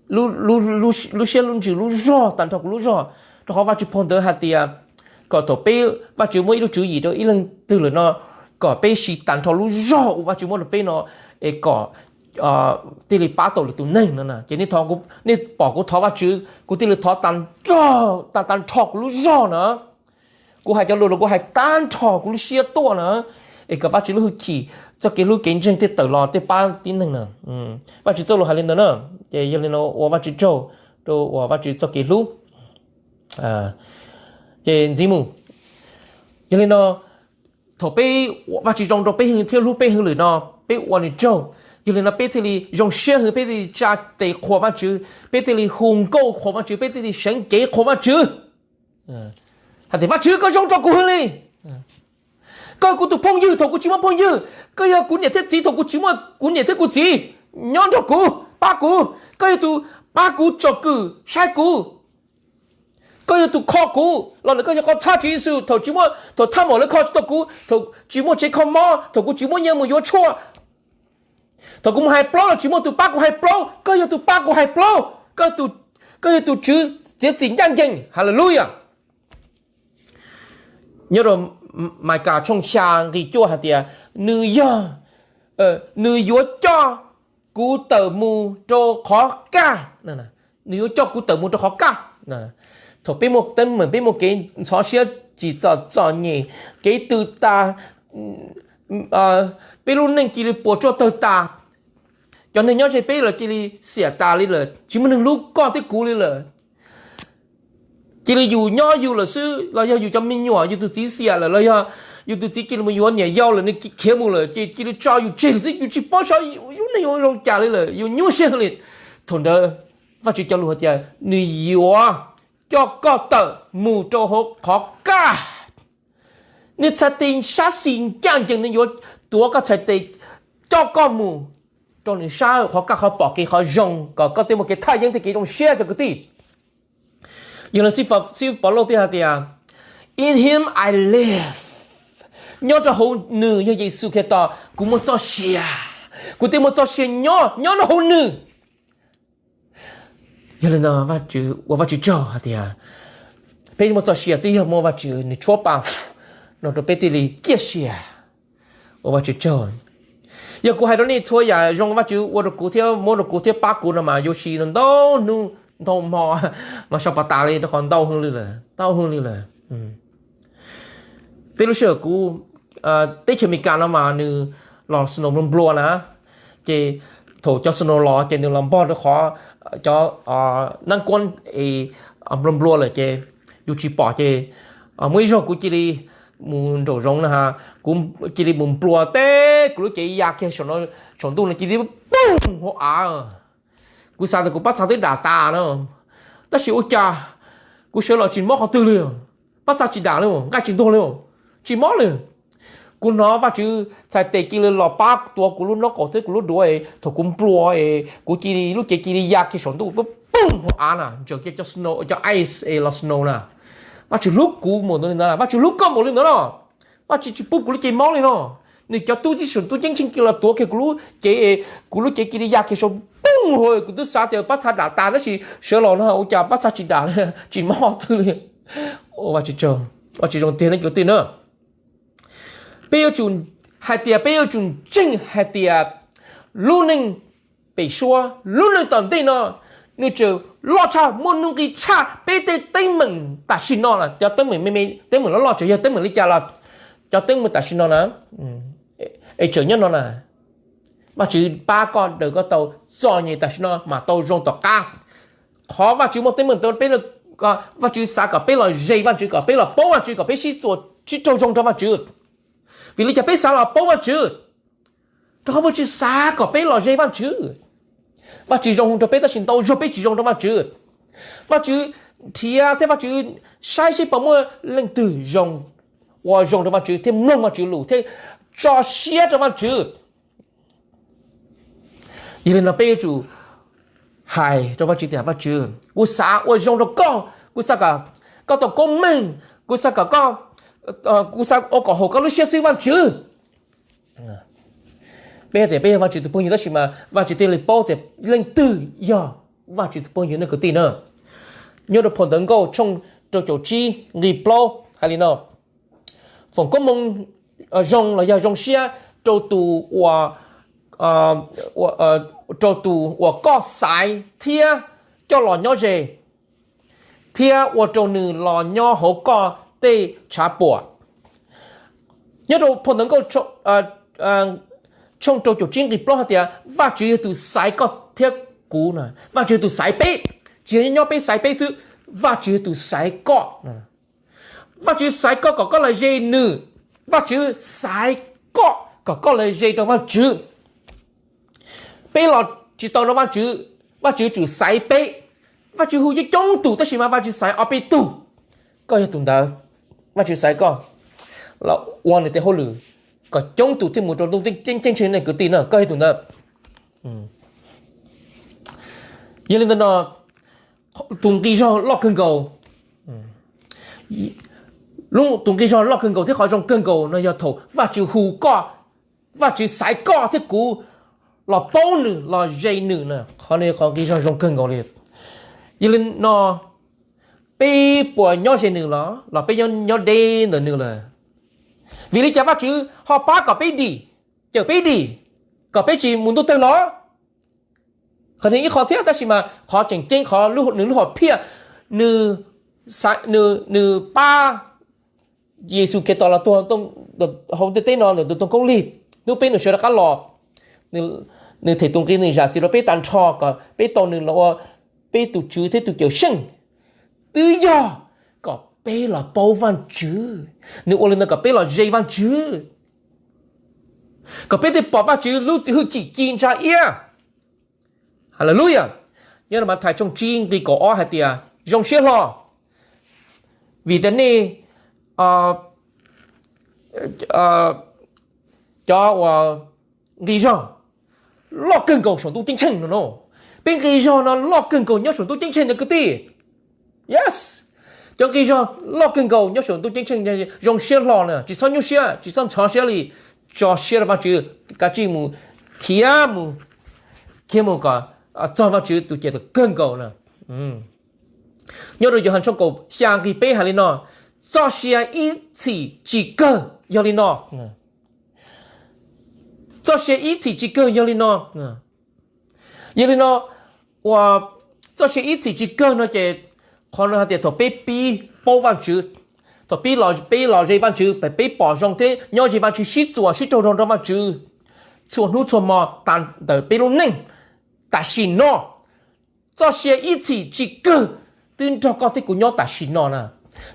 lub siab lub ntsws lub zog, tag nrho kuv lub zog, rau qhov Vajtswv phau ntawv hais tias kom thaum peb, Vajtswv muab ib lub tswv yim rau ib leej twg lawm no, kom peb siv tag nrho lub zog uas Vajtswv muab rau peb no es kom thiaj li pab tau lwm tus neeg no na. Ces nej pom kuv thov Vajtswv, kuv thiaj li thov tag nrho kuv lub zog na. Kuv hais cov lus los kuv hais tag nrho kuv lub siab tuaj na, es kom Vajtswv lub hwj chim, txoj kev hlub kev ntseeg thiaj tawm los thiaj pab tib neeg na. Vajtswv txoj lus hais li ntawd na. Ces yog li no ua Vajtswv tsaug rau uas Vajtswv txoj kev hlub. Ces ntxiv mus, yog li no thaum peb, Vajtswv zoo rau peb heev thiab hlub peb heev lawm no, peb ua nws tsaug. Yog li no peb thiaj li zoo siab heev, peb thiaj li tsa tes qhuas Vajtswv, peb thiaj li hu nkauj qhuas Vajtswv, peb thiaj li seev cev qhuas Vajtswv. Hais tias Vajtswv koj zoo rau kuv heev li. Koj yog kuv tus phooj ywg thaum kuv tsis muaj phooj ywg, koj yog kuv niam thiab txiv thaum kuv tsis muaj kuv niam thiab kuv txiv nyob nrog kuv pab kuv, koj yog tus pab kuv tsom kwm saib kuv, koj yog tus kho kuv los ntawm koj yog qhov txhab Tswv Yexus thaum tsis muaj, thaum thaj maum lawv kho tsis tau kuv, thaum tsis muaj tsev kho mob, thaum kuv tsis muaj nyiaj mus yuav tshuaj, thaum kuv mus hais plaub los tsis muaj tus pab kuv hais plaub, koj yog tus pab kuv hais plaub, koj yog tus tswv txiav txim ncaj ncees. Haleluya. Nyob rau Maikam tshooj xya nqi cuaj hais tias nws yog, nws yuav coj kuv tawm mus rau qhov kaj. Nws yuav coj kuv tawm mus rau qhov kaj. Thaum peb muaj teeb meem, peb muaj kev ntxhov siab, tsim txom txom nyem, kev tw tas, peb lub neej cia li puas tsuaj tawg tas, cov neeg nyob ze peb los cia li xiam tas li lawm, tsis muaj neeg hlub koj thiab kuv li lawm. Cia li yus nyob yus lawm xwb los yog yus cov me nyuam, yus tus txiv xiam lawm los yog yus tus txiv cia li mus yuav niam yau lawm, nws khiav mus lawm ces cia li tso yus tseg lawm xwb, yus tsis paub xyov lub neej yuav zoo cas li lawm, yus nyuaj siab heev li. Thaum ntawd Vajtswv cov lus hais tias nws yuav coj koj tawm mus rau hauv qhov kaj. Nws txhais tes sab xis ncaj ncees, nws yuav tuav koj txhais tes coj koj mus rau nws sab qhov kaj, qhov pom kev, qhov zoo, kom koj thiaj muaj kev thaj yeeb thiab kev zoo siab cov kwv tij. Yog li xib hwb Pov Lauj thiaj hais tias, In him I live. Nyob rau hauv nws yog Yexus Khetos kuv muaj txoj sia, kuv thiaj muaj txoj sia nyob, nyob rau hauv nws. Yog li no ua Vajtswv tsaug hais tias peb muaj txoj sia twb yog muaj Vajtswv nws tshuab pa no rau peb thiaj li ciaj sia. Ua Vajtswv tsaug. Yog kuv hais rau nej txhua yam zoo Vajtswv ua rau kuv thiab muab rau kuv thiab pab kuv no mas yuav siv ntau hnub ntau hmo mas sau pas tas li rau qhov ntau hwv li lawm, ntau hwv li lawm. Peb lub sij hawm kuv, teb chaws Amelikas no mas nws los snow nplua nplua na, ces thaum cov snow los ces nws los npog rau qhov cov nab kuab es nplua nplua lawm ces yus tsis pom ces muaj ib zaug kuv cia li mus nraum zoov na, kuv cia li mus nplua teb kuv lub cev ya kiag saum ntuj no cia li poob hauv av. Kuv xav tias kuv pab txha twb dam tas no, tab sis ua cas kuv sawv los tsis mob qhov twg li, pab txha tsis dam li, nqaij tsis ntuag li, tsis mob li. Kuv hnov Vajtswv txhais tes cia li los pab tuav kuv lub noob qaum thiab kuv lub duav es thaum kuv nplua es kuv cia li lub cev cia li ya kiag saum ntuj poob hauv av na, ntsaws kiag cov snow cov ice es los snow na. Vajtswv hlub kuv npaum li ntawd, Vajtswv hlub koj npaum li ntawd no. Vajtswv tsis pub kuv lub cev mob li no. Nws cov tub txib saum ntuj ceeb tsheej cia li los tuav kiag kuv lub cev, kuv lub cev cia li ya kiag saum poob hauv, kuv twb xav tias pab txha dam tas tab sis sawv los no ua cas pab txha tsis dam li, tsis mob twg li. Vajtswv zoo tiag ne kwv tij na. Peb yuav tsum hais tias peb yuav tsum ntseeg hais tias lub neej pem suab, lub neej tom ntej no nws tseem loj tshaj, muaj nuj nqis tshaj peb tej teeb meem tam sim no na. Cov teeb meem me me, teeb meem loj loj tseem yog teeb meem li cas los cov teeb meem tam sim no na, es tseem nyob no na. Vajtswv pab koj daws koj tau txom nyem tam sim no mas tau zoo tom qab. Qhov Vajtswv muaj teeb meem rau peb, Vajtswv xav kom peb los ze Vajtswv, kom peb los paub Vajtswv, kom peb sib txuas sib raug zoo rau Vajtswv. Vim li cas peb xav los paub Vajtswv? Rau qhov Vajtswv xav kom peb los ze Vajtswv. Vajtswv zoo rau peb tab sis ntau zaug peb tsis zoo rau Vajtswv. Vajtswv nrhiav thiab Vajtswv saib seb puas muaj leej twg zoo, ua zoo rau Vajtswv thiab mloog Vajtswv lus thiab tso siab rau Vajtswv. Yog li no peb yuav tsum hais rau Vajtswv tias, Vajtswv, kuv xav ua zoo rau koj, kuv xav kom koj tau koob meej, kuv xav kom koj, kuv xav ua kom haum koj lub siab xwb Vajtswv. Peb tias peb yog Vajtswv tus phooj ywg tab sis mas Vajtswv thiaj li paub tias leej twg yog Vajtswv tus phooj ywg ne kwv tij na. Nyob rau phau Ntawv Nkauj tshooj rau caum tsib nqi plaub hais li no: Foom koob hmoov zoo los yog zoo siab rau tus uas, rau tus uas koj xaiv thiab coj los nyob ze, thiab ua rau nws los nyob hauv koj tej tshav puam. Nyob rau phau Ntawv Nkauj tshooj rau caum tsib nqi plaub hais tias Vajtswv yog tus xaiv koj thiab kuv na, Vajtswv yog tus xaiv peb, tsis yog nyob peb xaiv peb xwb, Vajtswv yog tus xaiv koj. Vajtswv xaiv koj kom koj los ze nws, Vajtswv xaiv koj kom koj los ze rau Vajtswv. Peb los tsis tau rau Vajtswv, Vajtswv tsum xaiv peb. Vajtswv hu coob coob tus tab sis mas Vajtswv xaiv ob peb tug, koj yog tus ntawd. Vajtswv xaiv koj los ua nws tes hauj lwm kom coob tus thiaj mus rau lub ntuj ceeb tsheej ne kwv tij na, koj yog tus ntawd. Yog li ntawd no, tus nqi zog loj kawg nkaus, tus nqi zog loj kawg nkaus thiab qhov zoo kawg nkaus no yog thaum Vajtswv hu koj, Vajtswv xaiv koj thiab kuv los paub nws los ze nws na, qhov no yog qhov nqi zog zoo kawg nkaus li. Yog li no, peb puas nyob ze nws los los peb nyob deb ntawm nws lawm? Vim li cas Vajtswv ho pab kom peb dim, cawm peb dim, kom peb tsis mus ntuj tawg los? Qhov no ib qho thiab tab sis mas qhov tseem ceeb qhov nws lub hom phiaj, nws pab Yexus Khetos los tuag hauv ntiaj teb no ntawm tus ntoo khaub lig, hnub peb nws sawv rov qab los, nws them tus nqi nws zam txim rau peb tag nrho kom peb tau nws los ua peb tus Tswv thiab tus Cawmseej, twb yog kom peb los paub Vajtswv. Nws ua li ntawd kom peb los ze Vajtswv, kom peb thiaj pom Vajtswv lub hwj chim ci ntsa iab. Haleluya. Nyob rau Mathais tshooj tsib nqi kaum ob hais tias zoo siab hlo, vim tias nej, cov uas nqi zog loj kawg nkaus saum ntuj ceeb tsheej no no. Peb nqi zog no loj kawg nkaus nyob saum ntuj ceeb tsheej no kwv tij. Yes, cov nqi zog loj kawg nkaus nyob saum ntuj ceeb tsheej, zoo siab hlo na, tsis txhob nyuaj siab, tsis txhob ntxhov siab li, tso siab rau Vajtswv, kav tsij mus khiav mus, khiav mus kom txog Vajtswv tus cawm tus kawg nkaus na. Nyob rau Yauhas tshooj kaum xya nqi peb hais li no: Txoj sia ib txhis tsis kawg yog li no. Txoj sia ib txhis tsis kawg yog li no. Yog li no, uas txoj sia ib txhis tsis kawg no ces qhov no hais tias thaum peb pib paub Vajtswv, thaum pib los, peb los ze Vajtswv, peb pom zoo thiab nyob ze Vajtswv, sib txuas sib raug zoo nrog Vajtswv txhua hnub txhua hmo tas ntawm peb lub neej tam sim no. Txoj sia ib txhis tsis kawg twb nrog koj thiab kuv nyob tam sim no na.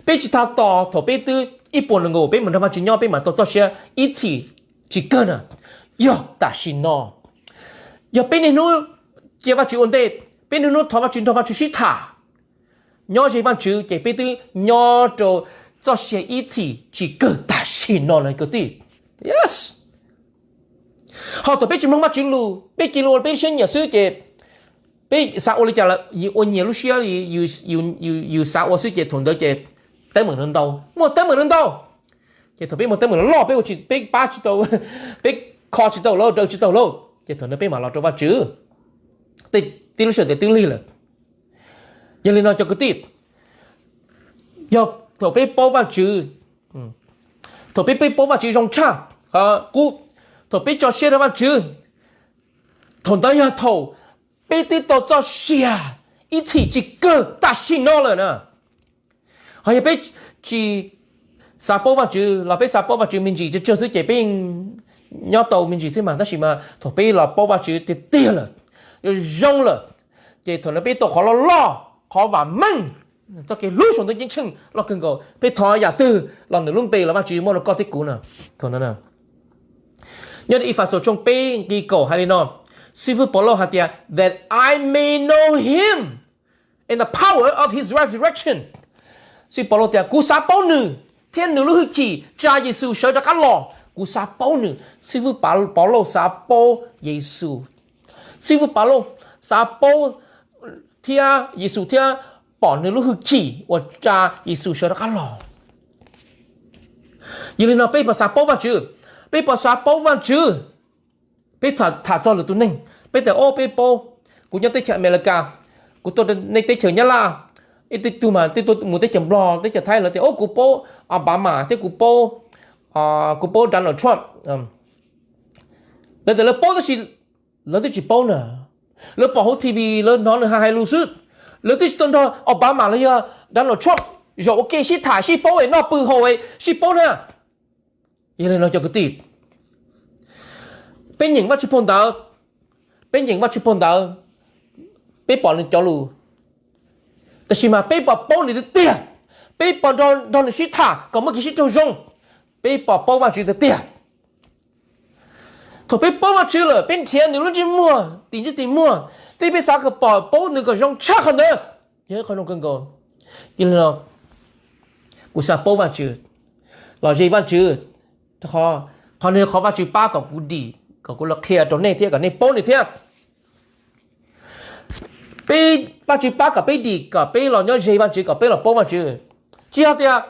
Peb tsis tas tos thaum peb twb ib puas nees nkaum peb mam nrog Vajtswv nyob peb mam tau txoj sia ib txhis tsis kawg na. Yog tam sim no, yog peb niaj hnub cia Vajtswv ua ntej, peb niaj hnub thov Vajtswv nrog Vajtswv sib tham, nyob ze Vajtswv ces peb twb nyob rau txoj sia ib txhis tsis kawg tam sim no na kwv tij. Yes. Ho thaum peb tsis mloog Vajtswv lus, peb cia li ua peb siab nyiam xwb ces peb xav ua li cas los ua nyias lub siab li, yus xav ua xwb ces thaum ntawd ces teeb meem no ntau, muaj teeb meem no ntau. Ces thaum peb muaj teeb meem no loj, peb ua tsis, peb pab tsis tau, peb kho tsis tau lauj, daws tsis tau lauj, ces thaum ntawd peb mam los rau Vajtswv. Tej lub sij hawm twb lig lawm. Yog li no cov kwv tij, yog thaum peb paub Vajtswv, thaum peb, peb paub Vajtswv zoo tshaj qub, thaum peb tso siab rau Vajtswv, thaum ntawd yog thaum peb twb tau txoj sia ib txhis tsis kawg tam sim no lawm na. Ho yog peb tsis xav paub Vajtswv los peb xav paub Vajtswv me ntsis tsawg tsawg xwb ces peb nyob tau me ntsis thiab mas, tab sis mas thaum peb los paub Vajtswv tiag tiag lawm, zoo lawm, ces thaum no peb tau qhov loj loj, qhov vam meej, txoj kev hlub saum ntuj ceeb tsheej loj kawg nkaus, peb thov yam twg los nws lub npe los Vajtswv muab rau koj thiab kuv no. Thaum no, nyob Efexus tshooj peb nqe kaum hais li no, xib fwb Paulus hais tias that I may know him and the power of his resurrection. Xib fwb Paulus tias kuv xav paub nws thiab nws lub hwj chim tsa Yexus sawv rov qab los, kuv xav paub nws. Xib fwb Paulus xav paub Yexus. Xib fwb Paulus xav paub thiab Yexus thiab pom nws lub hwj chim uas tsa Yexus sawv rov qab los. Yog li no peb puas xav paub Vajtswv? Peb puas xav paub Vajtswv? Peb tham txog lwm tus neeg, peb tias o peb paub, kuv nyob teb chaws Amelikas, kuv tuaj nej teb chaws Nyab Laj, ib tug mas mus teb chaws Nplog, teb chaws Thaib, lawv tias o kuv paub Obama thiab kuv paub, kuv paub Donald Trump. Lawv tias lawv paub tab sis lawv twb tsis paub na. Lawv pom hauv T V, lawv hnov nws hais hais lus xwb. Lawv twb tsis tau nrog Obama los yog Donald Trump zaum ua ke sib tham sib paub es noj pw haus es sib paub na. Yog li no cov kwv tij, peb nyeem Vajtswv phau ntawv, peb nyeem Vajtswv phau ntawv, peb pom nws cov lus, tab sis mas peb puas paub nws tiag tiag? Peb puas nrog nws sib tham kom muaj kev sib raug zoo? Peb puas paub Vajtswv tiag tiag? Thaum peb paub Vajtswv lawm, peb nrhiav nws lub ntsej muag, tim ntsej tim muag, thiab peb xav kom pom paub nws kom zoo tshaj qhov ntawd, yog ib qho zoo kawg nkaus. Yog li no, kuv xav paub Vajtswv, los ze Vajtswv, qhov no yog qhov Vajtswv pab kom kuv dim, kom kuv los qhia rau nej thiab kom nej paub nws thiab. Peb, Vajtswv pab kom peb dim, kom peb los nyob ze Vajtswv, kom peb los paub Vajtswv. Tsis yog tias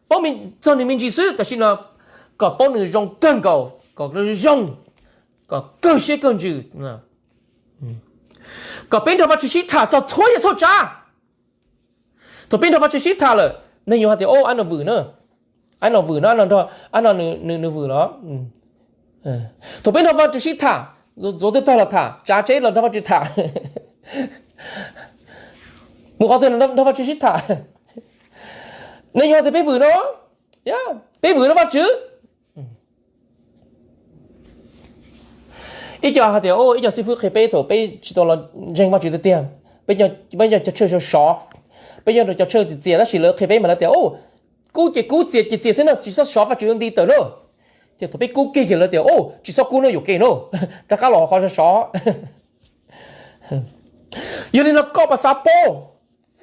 paub txog nws me ntsis xwb, tam sim no kom paub nws zoo kawg nkaus, kom zoo, kom kawg siab kawg ntsws, kom peb nrog Vajtswv sib tham txog txhua yam txhua tsav. Thaum peb nrog Vajtswv sib tham lawm, neeg yuav hais tias o, ab no vwm na, ab no vwm no, ab no nws vwm los. Thaum peb nrog Vajtswv sib tham, ntxuav twg tag los tham, tsav tsev los nrog Vajtswv tham, mus qhov twg los nrog Vajtswv sib tham, neeg yuav hais tias peb vwm no, peb vwm no Vajtswv. Ib co hais tias o, ib co xib fwb qhia peb thaum peb tsis tau los ntseeg Vajtswv tiag tiag, peb nyob cov church sov sov, peb nyob rau cov church txias txias, tab sis lawv qhia peb mas lawv tias o, kub ces kub, txias ces txias xwb na, tsis txhob sov Vajtswv nti tawm na. Ces thaum peb kub kiag ces lawv tias o, tsis txhob kub no, yuam kev no, rov qab los qhov sov sov. Yog li no koj puas xav paub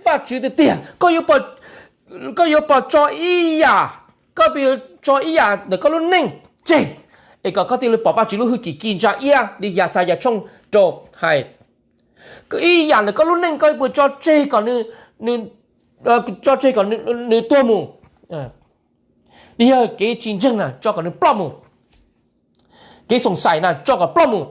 Vajtswv tiag tiag? Koj yuav puas tso ib yam, koj puas yuav tso ib yam ntawm koj lub neej tseg es kom koj thiaj li pom Vajtswv lub hwj chim ci ntsa iab li Yaxayas tshooj rau hais? Ib yam ntawm koj lub neej koj yuav puas tso tseg kom nws, tso tseg kom nws tuag mus? Li yog kev tsis ntseeg na tso kom nws ploj mus, kev xoom xaim na tso kom ploj mus.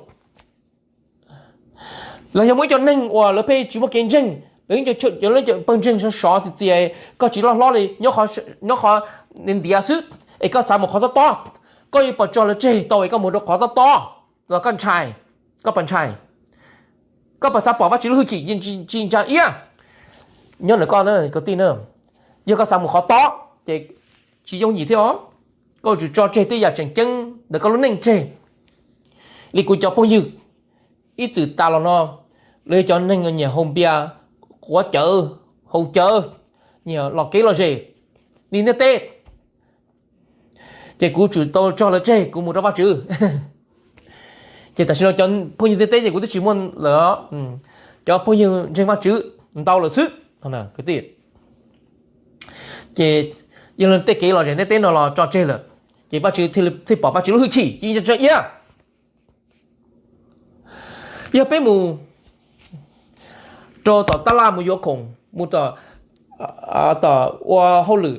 Los yog muaj ib co neeg uas lawv pheej tsis muaj kev ntseeg, lawv pawg ntseeg sov sov txias txias, koj tsis loj hlob li, nyob qhov ntiav xwb, es koj xav mus qhov tob tob, koj yuav puas tso lawv tseg tau es koj mus rau qhov tob tob los koj ntshai, koj puas ntshai? Koj puas xav pom Vajtswv lub hwj chim ci ntsa iab? Nyob ntawm koj kwv tij na, yog koj xav mus qhov tob ces tsis yooj yim thiab os. Koj yuav tsum tso tseg tej yam tseem ceeb ntawm koj lub neej tseg. Li kuv cov phooj ywg ib txwm tas los no, lawv yog cov neeg nyiam haus npias, quav cawv, haus cawv, nyiam los kev los zes li ntiaj teb, ces kuv tsum tau tso lawv tseg kuv mus rau Vajtswv. Ces tam sim no cov phooj ywg ntiaj teb ces kuv twb tsis muaj lawm, cov phooj ywg ntseeg Vajtswv ntau lawm xwb. Ces yog li tej kev los zes ntiaj teb no los tso tseg lawm. Ces Vajtswv thiaj pom Vajtswv lub hwj chim ci ntsa iab. Yog peb mus rau tom tab laj mus yuav khoom, mus tom ua hauj lwm,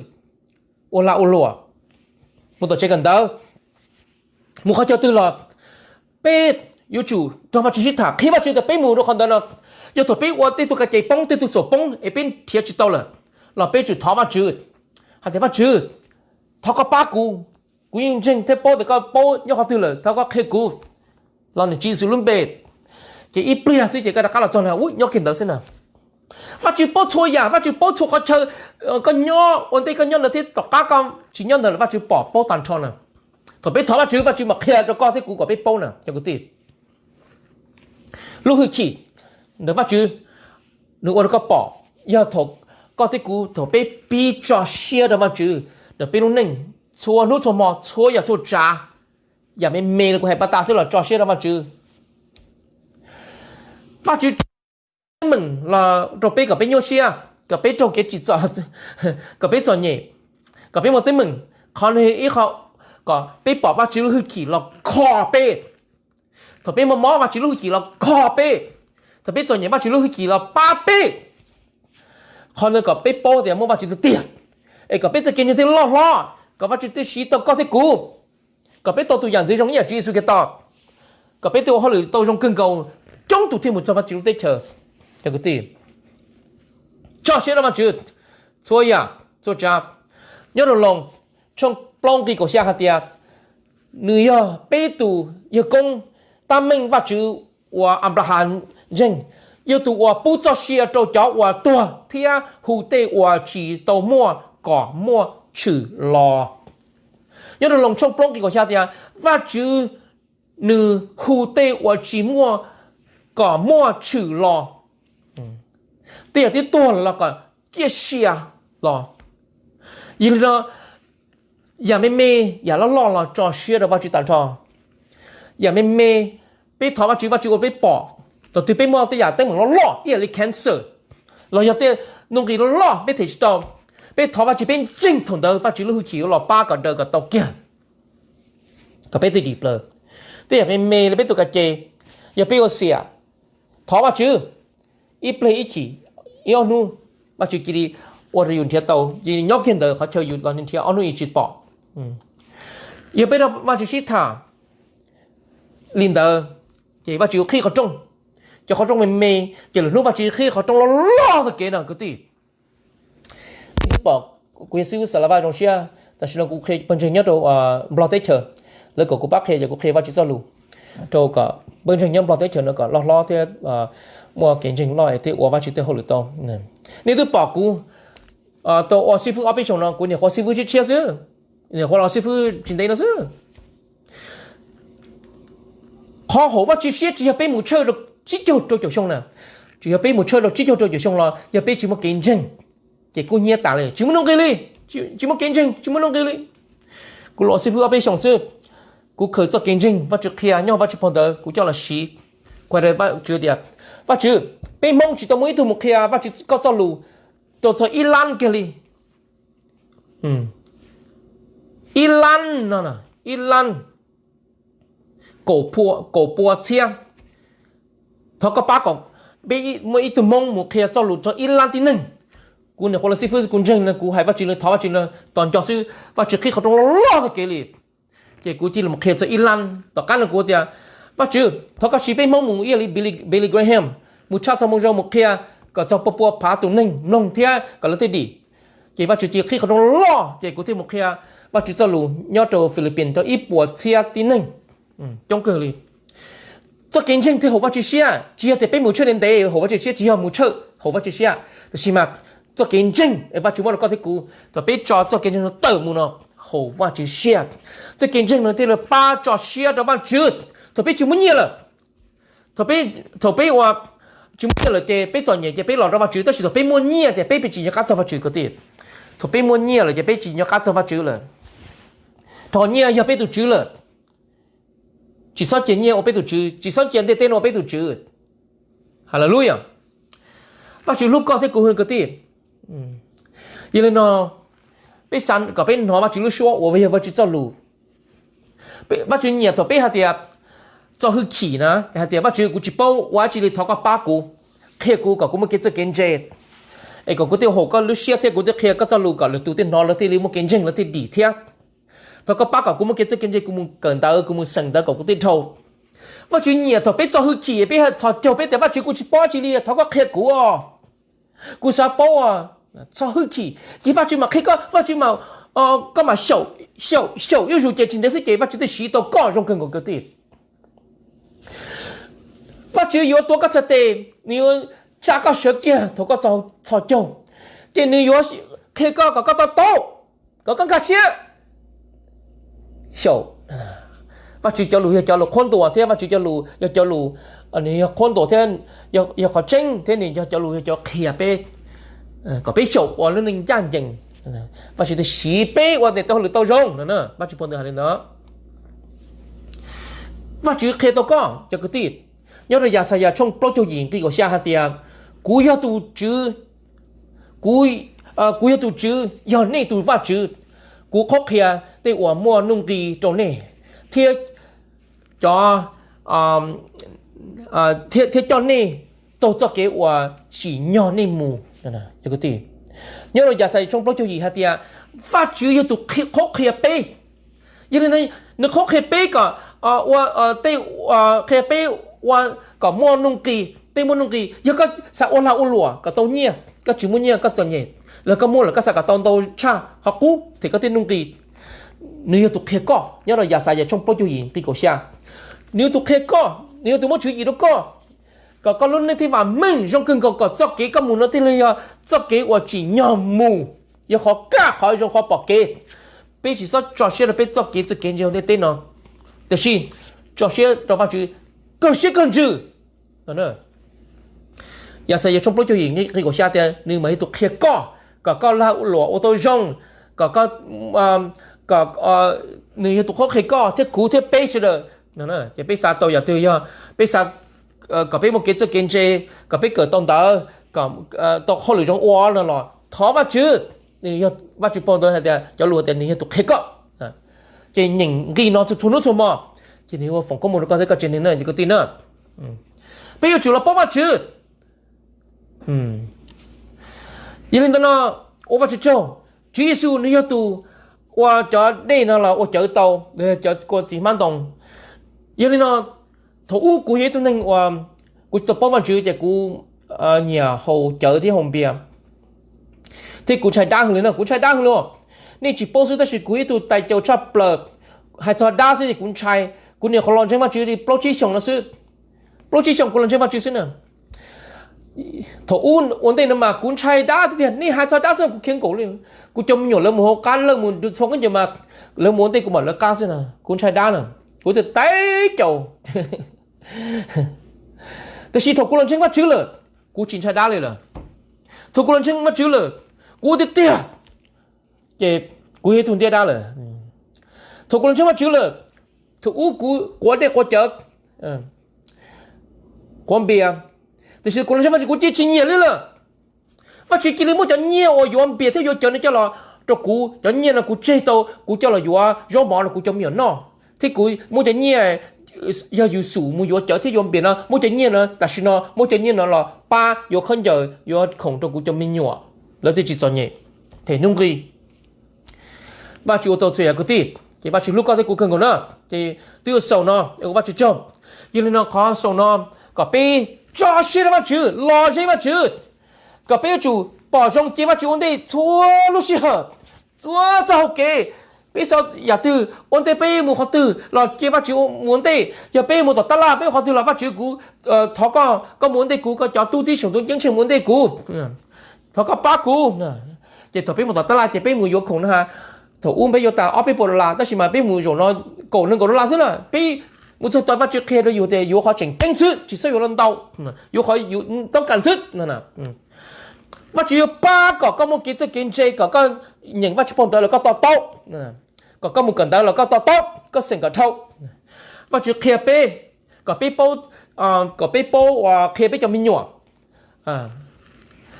ua lag ua luam, mus tom tsev kawm ntawv, mus qhov chaw twg los peb yuav tsum nrog Vajtswv sib tham, qhia Vajtswv tias peb mus rau qhov ntawd no. Yog thaum peb ua tej tug ka ces poob, tej tug xaum poob es peb nrhiav tsis tau lawm los peb tsum thov Vajtswv hais tias, Vajtswv, thov koj pab kuv, kuv yeej ntseeg thiab paub tias koj paub nyob qhov twg lawm, thov koj qhia kuv. Los niam tsis xws lub npe, ces ib pliag xwb ces koj rov qab los txog na, ub, nyob kiag ntawd xwb na. Vajtswv paub txhua yam, Vajtswv paub txhua qhov chaw koj nyob, ua ntej koj nyob ntawd thiab tom qab koj tsis nyob ntawd los Vajtswv pom paub tag nrho na. Thaum peb thov Vajtswv, Vajtswv mam qhia rau koj thiab kuv kom peb paub na, cov kwv tij. Lub hwj chim ntawd Vajtswv nws ua rau koj pom, yog thaum koj thiab kuv thaum peb pib tso siab rau Vajtswv ntawm peb lub neej, txhua hnub txhua hmo, txhua yam txhua tsav, yam me me los kuv hais pas tas xwb los tso siab rau Vajtswv. Vajtswv teeb meem los rau peb kom peb nyuaj siab, kom peb raug kev tsim txom, kom peb txom nyem, kom peb muaj teeb meem. Qhov no ib qho kom peb pom Vajtswv lub hwj chim los kho peb. Thaum peb muaj mob, Vajtswv lub hwj chim los kho peb. Thaum peb txom nyem, Vajtswv lub hwj chim los pab peb. Qhov no kom peb paub tias muaj Vajtswv tiag tiag, es kom peb txoj kev ntseeg thiaj loj hlob, kom Vajtswv thiaj siv tau koj thiab kuv, kom peb tau tus yam ntxwv zoo ib yam Tswv Yexus Khetos, kom peb thiaj ua hauj lwm tau zoo kawg nkaus, coob tus thiaj mus txog Vajtswv lub teb chaws. Cov kwv tij, tso siab rau Vajtswv txhua yam txhua tsav. Nyob rau Loos tshooj plaub nqe kaum xya hais tias, nws yog peb tus yawg koob, tab meeg Vajtswv uas Anplahas ntseeg, yog tus uas pub txoj sia rau cov uas tuag thiab hu tej uas tsis tau muaj kom muaj tshwm los. Nyob rau Loos tshooj plaub nqe kaum xya tias, Vajtswv nws hu tej uas tsis muaj kom muaj tshwm los, tej yam twb tuag los kom ciaj sia los. Yog li no, yam me me, yam loj loj los tso siab rau Vajtswv tag nrho. Yam me me, peb thov Vajtswv, Vajtswv ua peb pom. Thaum twg peb muaj tej yam teeb meem loj loj ib yam li cancer, los yog tej nuj nqis loj loj peb them tsis tau, peb thov Vajtswv, peb ntseeg thaum ntawd Vajtswv lub hwj chim yuav los pab kom daws kom tau kiag, kom peb thiaj dim plaws. Tej yam me me li peb tus ka ces, yog peb ua xiam, thov Vajtswv ib pliag ib chim, ib ob hnub, Vajtswv cia li ua rau yus nrhiav tau, cia li nyob kiag ntawd qhov chaw yus los nrhiav ob hnub yus tsis pom. Yog peb rau Vajtswv sib tham li ntawd, ces Vajtswv yuav qhib qhov rooj, cov qhov rooj me me, ces lwm hnub Vajtswv qhib qhov rooj loj loj tag kev no kwv tij. Nej twb pom kuv yog xib hwb Xav Las Vaj zoo siab, tam sim no kuv qhia pawg ntseeg nyob rau Nplog teb chaws, lawv kom kuv pab qhia, ces kuv qhia Vajtswv txoj lus rau kom pawg ntseeg nyob Nplog teb chaws no kom loj hlob thiab muaj kev ntseeg loj es thiaj ua Vajtswv tej hauj lwm tau. Nej twb pom kuv tau ua xib hwb ob peb xyoos no, kuv niam qhuav xib hwb tshiab tshiab xwb, niam qhuav los xib hwb tsis ntev no xwb. Qhov haum Vajtswv siab tsis yog peb mus tshawj rau tsib caug rau caum xyoo na, tsis yog peb mus tshawj rau tsib caug rau caum xyoo los yog peb tsis muaj kev ntseeg, ces kub hnyiab tas li, tsis muaj nuj nqis li, tsis muaj kev ntseeg, tsis muaj nuj nqis li. Kuv los xib hwb ob peb xyoos xwb, kuv khaws txoj kev ntseeg Vajtswv qhia nyob Vajtswv phau ntawv kuv coj los siv. Kuv hais rau Vajtswv tias, Vajtswv, peb Hmoob tsis tau muaj ib tug mus qhia Vajtswv koj txoj lus rau txog ib lab kiag li. Ib lab no, ib lab kaum pua txhiab. Thov koj pab kom peb muaj ib tug Hmoob mus qhia txoj lus rau ib lab tib neeg. Kuv niam qhuav los xib hwb, kuv ntseeg no, kuv hais Vajtswv no, thov Vajtswv no, tos nco xwb, Vajtswv qhib qhov rooj loj loj tag kev li. Ces kuv cia li mus qhia txog ib lab. Tom qab no kuv tias, Vajtswv, thov koj siv peb Hmoob mus ib yam li Billy Graham, mus tshaj txog moo zoo mus qhia kom txog pua pua phav tus neeg mloog thiab kom lawv thiaj dim. Ces Vajtswv cia li qhib qhov rooj loj, ces kuv thiaj mus qhia Vajtswv txoj lus nyob rau Philippines rau ib puas txhiab tib neeg. Coob kawg li. Txoj kev ntseeg thiaj haum Vajtswv siab, tsis yog tias peb mus tshawj ntev ntev haum Vajtswv siab, tsis yog mus tshawj haum Vajtswv siab, tab sis mas txoj kev ntseeg Vajtswv muab rau koj thiab kuv, thaum peb tso txoj kev ntseeg no tawm mus no, haum Vajtswv siab. Txoj kev ntseeg no thiaj li pab tso siab rau Vajtswv. Thaum peb tsis muaj nyiaj lawm, thaum peb ua tsis muaj nyiaj lawm ces peb txom nyem ces peb los rau Vajtswv, tab sis thaum peb muaj nyiaj ces peb peb tsis nco qab txog Vajtswv kwv tij. Thaum peb muaj nyiaj lawm ces peb tsis nco qab txog Vajtswv lawm. Rau qhov nyiaj yog peb tus tswv lawm. Tsis txhob cia nyiaj ua peb tus tswv, tsis txhob cia ntiaj teb no ua peb tus tswv. Hallelujah. Vajtswv hlub koj thiab kuv kwv tij. Yog li no, peb xav kom peb hnov Vajtswv lub suab uas yog Vajtswv txoj lus. Vajtswv nyiam thaum peb hais tias txo hwj chim na, hais tias Vajtswv, kuv tsis paub ua dab tsi li, thov koj pab kuv, qhia kuv kom kuv muaj kev txawj kev ntse, es kom kuv thiaj haum koj lub siab thiab kuv thiaj qhia koj txoj lus kom lwm tus thiaj hnov, lawv thiaj li muaj kev ntseeg, lawv thiaj dim thiab. Thov koj pab kom kuv muaj kev txawj kev ntse, kuv mus kawm ntawv, kuv mus xeem ntawv kom kuv thiaj dhau. Vajtswv nyiam thaum peb txo hwj chim, peb txhos caug, peb tias Vajtswv, kuv tsis paub dab tsi li, thov koj qhia kuv os. Kuv xav paub os. Txo hwj chim ces Vajtswv mam qhia koj, Vajtswv mam, koj mam xyaum, xyaum xyaum ib zaug ces tsis ntev xwb ces Vajtswv thiaj siv tau koj zoo kawg nkaus kwv tij. Vajtswv yuav tuav koj txhais tes, nws yuav tsa koj sawv kiag thaum koj txhos caug, ces nws yuav qhia koj kom koj to taub, kom koj nkag siab. Xyaum, Vajtswv cov lus yog cov lus qhuab ntuas thiab Vajtswv cov lus yog cov lus, nws yog qhuab ntuas thiab yog qhov tseeb thiab nws yog cov lus yog cov qhia peb kom peb xyaum ua lub neej ncaj ncees. Vajtswv thiaj siv peb ua tes tau hauj lwm tau zoo no. Vajtswv pog ntawd hais li ntawd. Vajtswv qhia tau koj cov kwv tij, nyob rau Yaxayas tshooj plaub caug yim nqi kaum xya hais tias, kuv yog tus Tswv, kuv, kuv yog tus Tswv, yog nej tus Vajtswv. Kuv qhuab qhia tej uas muaj nuj nqis rau nej, thiab cov, thiab coj nej taug txoj kev uas tsim nyog nej mus. Nyob rau Yaxayas tshooj plaub caug yim hais tias, Vajtswv yog tus qhuab qhia peb. Yog li no, nws qhuab qhia peb kom ua tej, qhia peb ua kom muaj nuj nqis, peb muaj nuj nqis. Yog koj xav ua lag ua luam kom tau nyiaj, koj tsis muaj nyiaj koj txom nyem, los koj muaj lawm koj xav kom tau ntau tshaj qhov qub ces koj thiaj nuj nqis. Nws yog tus qhia koj, nyob rau Yaxayas tshooj plaub caug yim nqi kaum xya. Nws yog tus qhia koj, nws yog tus muab tswv yim rau koj, kom koj lub neej thiaj vam meej zoo kawg nkaus, kom txoj kev koj mus no thiaj li yog txoj kev uas tsim nyog mus, yog qhov kaj qhov zoo qhov pom kev. Peb tsis txhob tso siab rau peb txoj kev txoj kev ntse hauv ntiaj teb no, tiam sis tso siab rau Vajtswv kawg siab kawg ntsws. Yaxayas tshooj plaub caug yim nqi kaum xya tias nws mas yog tus qhia koj kom koj lag luam ua tau zoo, kom koj, kom, nws yog tus qhuab qhia koj thiab kuv thiab peb sawv daws. Ces peb xav tau yam twg, yog peb xav kom peb muaj kev txawj kev ntse, kom peb kawm tau ntawv, kom tau hauj lwm zoo ua no los thov Vajtswv. Nws yog, Vajtswv pog ntawd hais tias cov lus tias nws yog tus qhia koj. Ces nyeem nqi no txhua txhua hnub txhua hmo, ces nws yuav foom koob hmoov rau koj thiab koj tsev neeg na cov kwv tij na. Peb yuav tsum los paub Vajtswv. Yog li ntawd no, ua Vajtswv tsaug, Tswv Yexus nws yog tus ua cov dej no los ua cawv tau, cov kua txiv hmab ntoo. Yog li no, thaum ub kuv yog ib tug neeg uas kuv tsis tau paub Vajtswv ces kuv nyiam haus cawv thiab haus npias, thiab kuv ntshai dab hwv li no, kuv ntshai dab hwv li. Nej tsis paub xwb tab sis kuv ib tug tais caus tshaj plaws, hais txog dab xwb ces kuv ntshai. Kuv niam qhuav los ntseeg Vajtswv li plaub tsib xyoos no xwb, plaub tsib xyoos kuv los ntseeg Vajtswv xwb na. Thaum ub ua ntej no mas kuv ntshai dab tiag tiag, nej hais txog dab xwb kuv khiav nkaum li. Kuv cov me nyuam lawv mus hauv qab lawj mus txhua khaub ncaws mas lawv mus ua ntej kuv mam lawv qab xwb na, kuv ntshai dab na. Kuv tus tais caus. Tiam sis thaum kuv los ntseeg Vajtswv lawm, kuv tsis ntshai dab li lawm. Thaum kuv los ntseeg Vajtswv lawm, kuv ua tiag tiag, ces kuv yog ib tug ntiab dab lawm. Thaum kuv los ntseeg Vajtswv lawm, thaum ub kuv quav dej quav cawv, quav npias, tiam sis kuv los ntseeg Vajtswv kuv cia li tsis nyiam li lawm. Vajtswv cia li muab cov nyiaj uas yuav npias thiab yuav cawv no coj los rau kuv, cov nyiaj no kuv tseg tau kuv coj los yuav zaub mov rau kuv cov me nyuam noj, thiab kuv muab cov nyiaj yog yus xum mus yuav cawv thiab yuav npias no, muab cov nyiaj no tam sim no muab cov nyiaj no los pab yuav khaub ncaws yuav khoom rau kuv cov me nyuam, lawv thiaj tsis txom nyem, them nuj nqis. Vajtswv ua tau txhua yam kwv tij, ces Vajtswv hlub koj thiab kuv kawg nkaus na, ces twb yuav xaus no, ua Vajtswv tsaug. Yog li no qhov xaus no kom peb tso siab rau Vajtswv, los ze Vajtswv, kom peb yuav tsum pom zoo cia Vajtswv ua ntej txhua lub sij hawm, txhua txoj hau kev. Peb xav yam twg ua ntej, peb mus qhov twg los cia Vajtswv mus ua ntej. Yog peb mus tom tab laj, peb mus qhov twg los Vajtswv kuv thov koj, koj mus ua ntej kuv, koj cov tub txib saum ntuj ceeb tsheej mus ua ntej kuv, thov koj pab kuv. Ces thaum peb mus tom tab laj ces peb mus yuav khoom no ha, thaum ub peb yuav tas ob peb puas dollar tab sis mas peb mus zaum no kaum nees nkaum dollar xwb na. Peb mus txog tod Vajtswv qhia rau yus tias yuav qhov tseem ceeb xwb, tsis txhob yuav los ntau, yuav qhov yus toob kas xwb. Vajtswv yuav pab kom koj muaj kev txawj kev ntse, kom koj nyeem Vajtswv phau ntawv los koj to taub, kom koj mus kawm ntawv los koj to taub, koj xeem kom dhau. Vajtswv qhia peb kom peb paub, kom peb paub qhia peb cov me nyuam.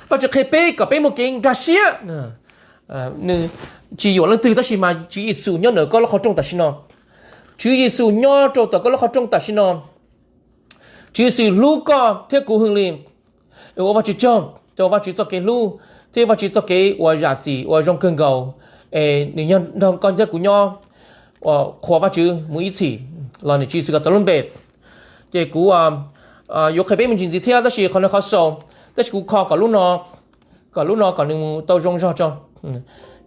Vajtswv qhia peb kom peb muaj kev nkag siab. Nws tsis yuam leej twg tab sis mas Tswv Yexus nyob ntawm koj lub qhov rooj tam sim no. Tswv Yexus nyob rau tom koj lub qhov rooj tam sim no. Tswv Yexus hlub koj thiab kuv hwj li. Ua Vajtswv tsaug rau Vajtswv txoj kev hlub thiab Vajtswv txoj kev uas zam txim uas zoo kawg nkaus, es nws nyob nrog koj thiab kuv nyob, uas qhuas Vajtswv mus ib txhis los ntawm Tswv Yexus Khetos lub npe. Ces kuv yuav qhia peb me ntsis ntxiv thiab, tab sis qhov no qhov xaus, tab sis kuv kho kom lub no, kom lub no kom nws mus tau zoo zog tso.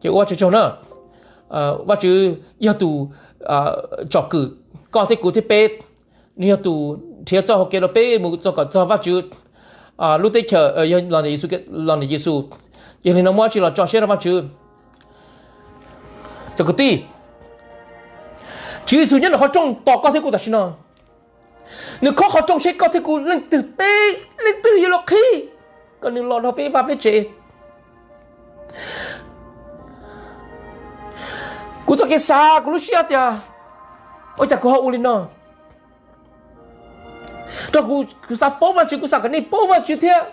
Ces ua Vajtswv tsaug na. Vajtswv yog tus tsom kwm koj thiab kuv thiab peb. Nws yog tus nrhiav txoj hau kev rau peb mus txog kom txog Vajtswv lub teb chaws, los ntawm Yexus. Yog li no muaj dab tsi los tso siab rau Vajtswv. Cov kwv tij, Tswv Yexus nyob ntawm qhov rooj tos koj thiab kuv tam sim no. Nws khob qhov rooj seb koj thiab kuv leej twg peb, leej twg yuav los qhib kom nws los nrog peb vaj peb tsev. Kuv txoj kev xav kuv lub siab tias, ua cas kuv ho ua li no? Rau kuv, kuv xav paub Vajtswv, kuv xav kom nej paub Vajtswv thiab.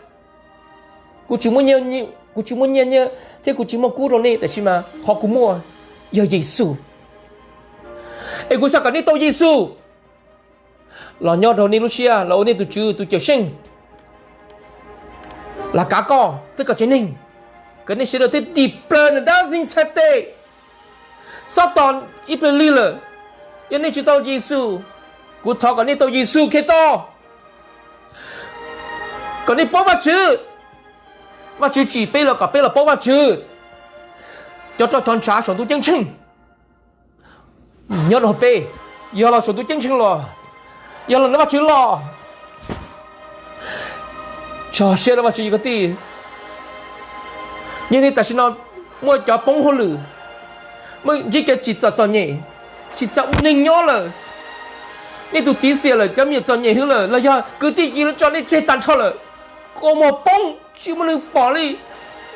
Kuv tsis muaj nyiaj, kuv tsis muaj nyiaj nyiaj thiab kuv tsis muaj kub rau nej, tab sis mas qhov kuv muaj yog Yexus. Es kuv xav kom nej tau Yexus los nyob rau nej lub siab, los ua nej tus Tswv tus Cawm Seej, los kav koj thiab koj tsev neeg, kom nej sawv daws thiaj dim plaws ntawm dab ntxwg ntxhais tes Xatos ib pliag lig lawm. Yog nej tsis tau Yexus, kuv thov kom nej tau Yexus Khetos, kom nej paub Vajtswv. Vajtswv tsim peb los kom peb los paub Vajtswv. Cov roj cov ntshav saum ntuj ceeb tsheej nyob rau peb, yog los saum ntuj ceeb tsheej los, yog los ntawm Vajtswv los. Tso siab rau Vajtswv, yog kwv tij. Yog nej tam sim no muaj cov poob hauj lwm, muaj ntsib kev tsis txom txom nyem, tsis txom ua neeg nyob lawm, nej tus txiv xiam lawm, cov me nyuam txom nyem hwv lawm, los yog kwv tij cia li tso nej tseg tag nrho lawm, kua muag poob tsis muaj neeg pom li,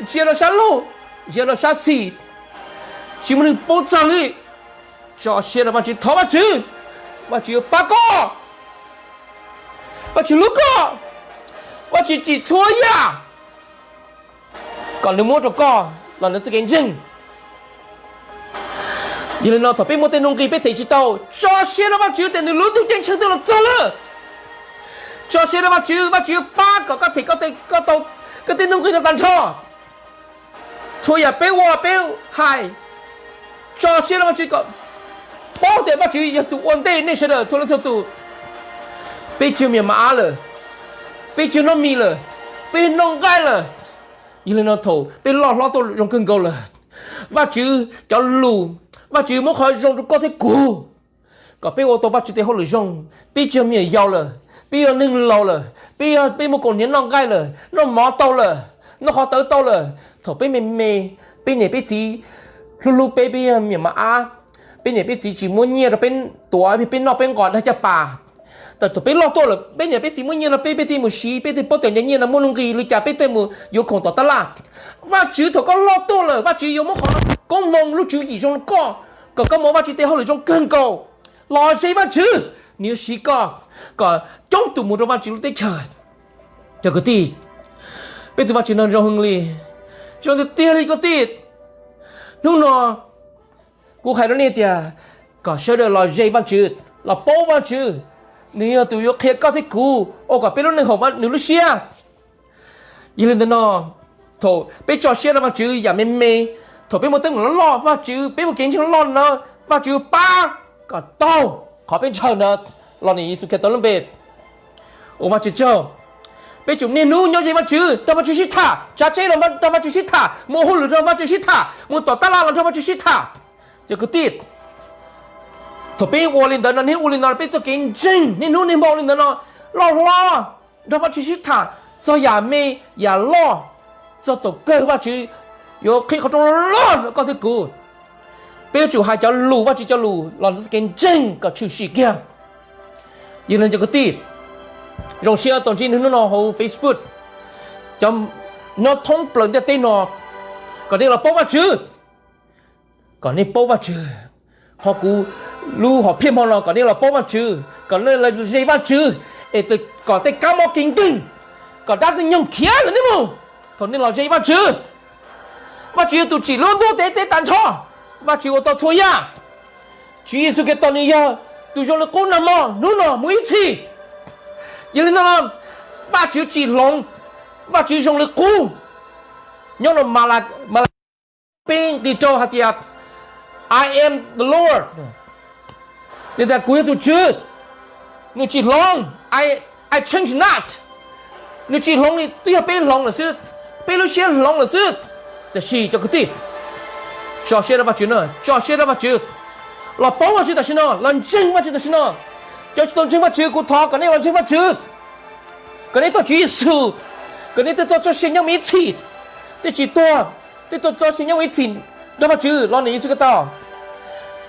ntsia rau sab laug, ntsia rau sab xis, tsis muaj neeg paub txog li. Tso siab rau Vajtswv, thov Vajtswv, Vajtswv yuav pab koj. Vajtswv hlub koj, Vajtswv tsim txhua yam kom nws muab rau koj los ntawm txoj kev ntseeg. Yog li no thaum peb muaj tej nuj nqis peb them tsis tau, tso siab rau Vajtswv tias nws lub ntuj ceeb tsheej twb los txog lawm. Tso siab rau Vajtswv, Vajtswv yuav pab kom koj them koj tej nuj nqis no tag nrho. Txhua yam peb ua peb hais, tso siab rau Vajtswv kom paub tias Vajtswv yog tus ua ntej nej sawv daws txhua leej txhua tus. Peb tsis yog me nyuam mos ab lawm, peb tsis yog noj mis lawm, peb yog noj nqaij lawm. Yog li no thaum peb loj hlob tuaj zoo kawg nkaus lawm, Vajtswv cov lus, Vajtswv muab qhov zoo rau koj thiab kuv, kom peb ua tau Vajtswv tes hauj lwm zoo. Peb tsis yog me nyuam yaus lawm, peb yog neeg laus lawm, peb yog peb muaj kaus hniav noj nqaij lawm, noj mov tau lawm, noj qhov tawv tau lawm. Thaum peb me me, peb niam peb txiv hlub hlub peb, peb yog me nyuam mos ab, peb niam peb txiv tsis muab nyiaj rau peb tuav, peb noj peb nqos dag caj pas. Thaum peb loj tuaj lawm, peb niam peb txiv muab nyiaj rau peb, peb thiaj mus siv, peb thiaj paub tias cov nyiaj no muaj nuj nqis li cas, peb thiaj mus yuav khoom tom tab laj. Vajtswv thaum koj loj tuaj lawm, Vajtswv yuav muab qhov koob hmoov lub tswv yim zoo rau koj, kom koj ua Vajtswv tes hauj lwm zoo kawg nkaus. Los ze Vajtswv, nws yuav siv koj kom coob tus mus rau Vajtswv lub teb chaws. Cov kwv tij, peb tus Vajtswv no zoo heev li, zoo tiag tiag li kwv tij. Hnub no kuv hais rau nej tias kom sawv daws los ze Vajtswv, los paub Vajtswv. Nws yog tus yuav qhia koj thiab kuv ua kom peb lub neej haum nws lub siab. Yog li ntawd no, thaum peb tso siab rau Vajtswv yam me me, thaum peb muaj teeb meem loj loj, Vajtswv, peb muaj kev ntseeg loj no, Vajtswv pab kom tau qhov peb ntshaw ntawd los ntawm Yexus Khetos lub npe. Ua Vajtswv tsaug. Peb tsum niaj hnub nyob ze Vajtswv, nrog Vajtswv sib tham, tsav tsheb los nrog Vajtswv sib tham, mus hauj lwm nrog Vajtswv sib tham, mus tom tab laj los nrog Vajtswv sib tham. Cov kwv tij, thaum peb ua li ntawd no, niaj hnub ua li no, peb txoj kev ntseeg niaj hnub niaj hmo li ntawd no, loj hlob, nrog Vajtswv sib tham txog yam me yam loj, txog thaum kawg Vajtswv yuav qhib qhov rooj loj rau koj thiab kuv. Peb yuav tsum hais cov lus, Vajtswv cov lus los ntawm txoj kev ntseeg kom tshwm sim kiag. Yog li cov kwv tij, zoo siab tau ntsib nej hnub no hauv Facebook, cov nyob thoob plaws ntiaj teb no, kom nej los paub Vajtswv, kom nej paub Vajtswv. Ho kuv lub hom phiaj hmo no kom nej los paub Vajtswv, kom nej los ze Vajtswv, es kom tej kab mob kev nkeeg, kom dab ntxwg nyoog khiav lawm nej mus. Thaum nej los ze Vajtswv, Vajtswv yog tus tsim lub ntuj teb teb tas nrho, Vajtswv ua tau txhua yam. Tswv Yexus Khetos nws yog tus zoo li qub nag hmo, hnub no, mus ib txhis. Yog li no, Vajtswv tsis hloov, Vajtswv zoo li qub. Nyob no Malakaus peb nqis rau hais tias, I am the Lord. Nws tias kuv yog tus Tswv, nws tsis hloov, I, I change not. Nws tsis hloov li twb yog peb hloov lawm xwb, peb lub siab hloov lawm xwb. Tiam sis cov kwv tij, tso siab rau Vajtswv na, tso siab rau Vajtswv. Los paub Vajtswv tam sim no, los ntseeg Vajtswv tam sim no. Cov tsis tau ntseeg Vajtswv, kuv thov kom nej los ntseeg Vajtswv, kom nej tuaj Tswv Yexus, kom nej tej txoj sia nyob mus ib txhis, tej tsis tuag, tej txoj sia nyob mus ib txhis nrog Vajtswv los ntawm Yexus Khetos.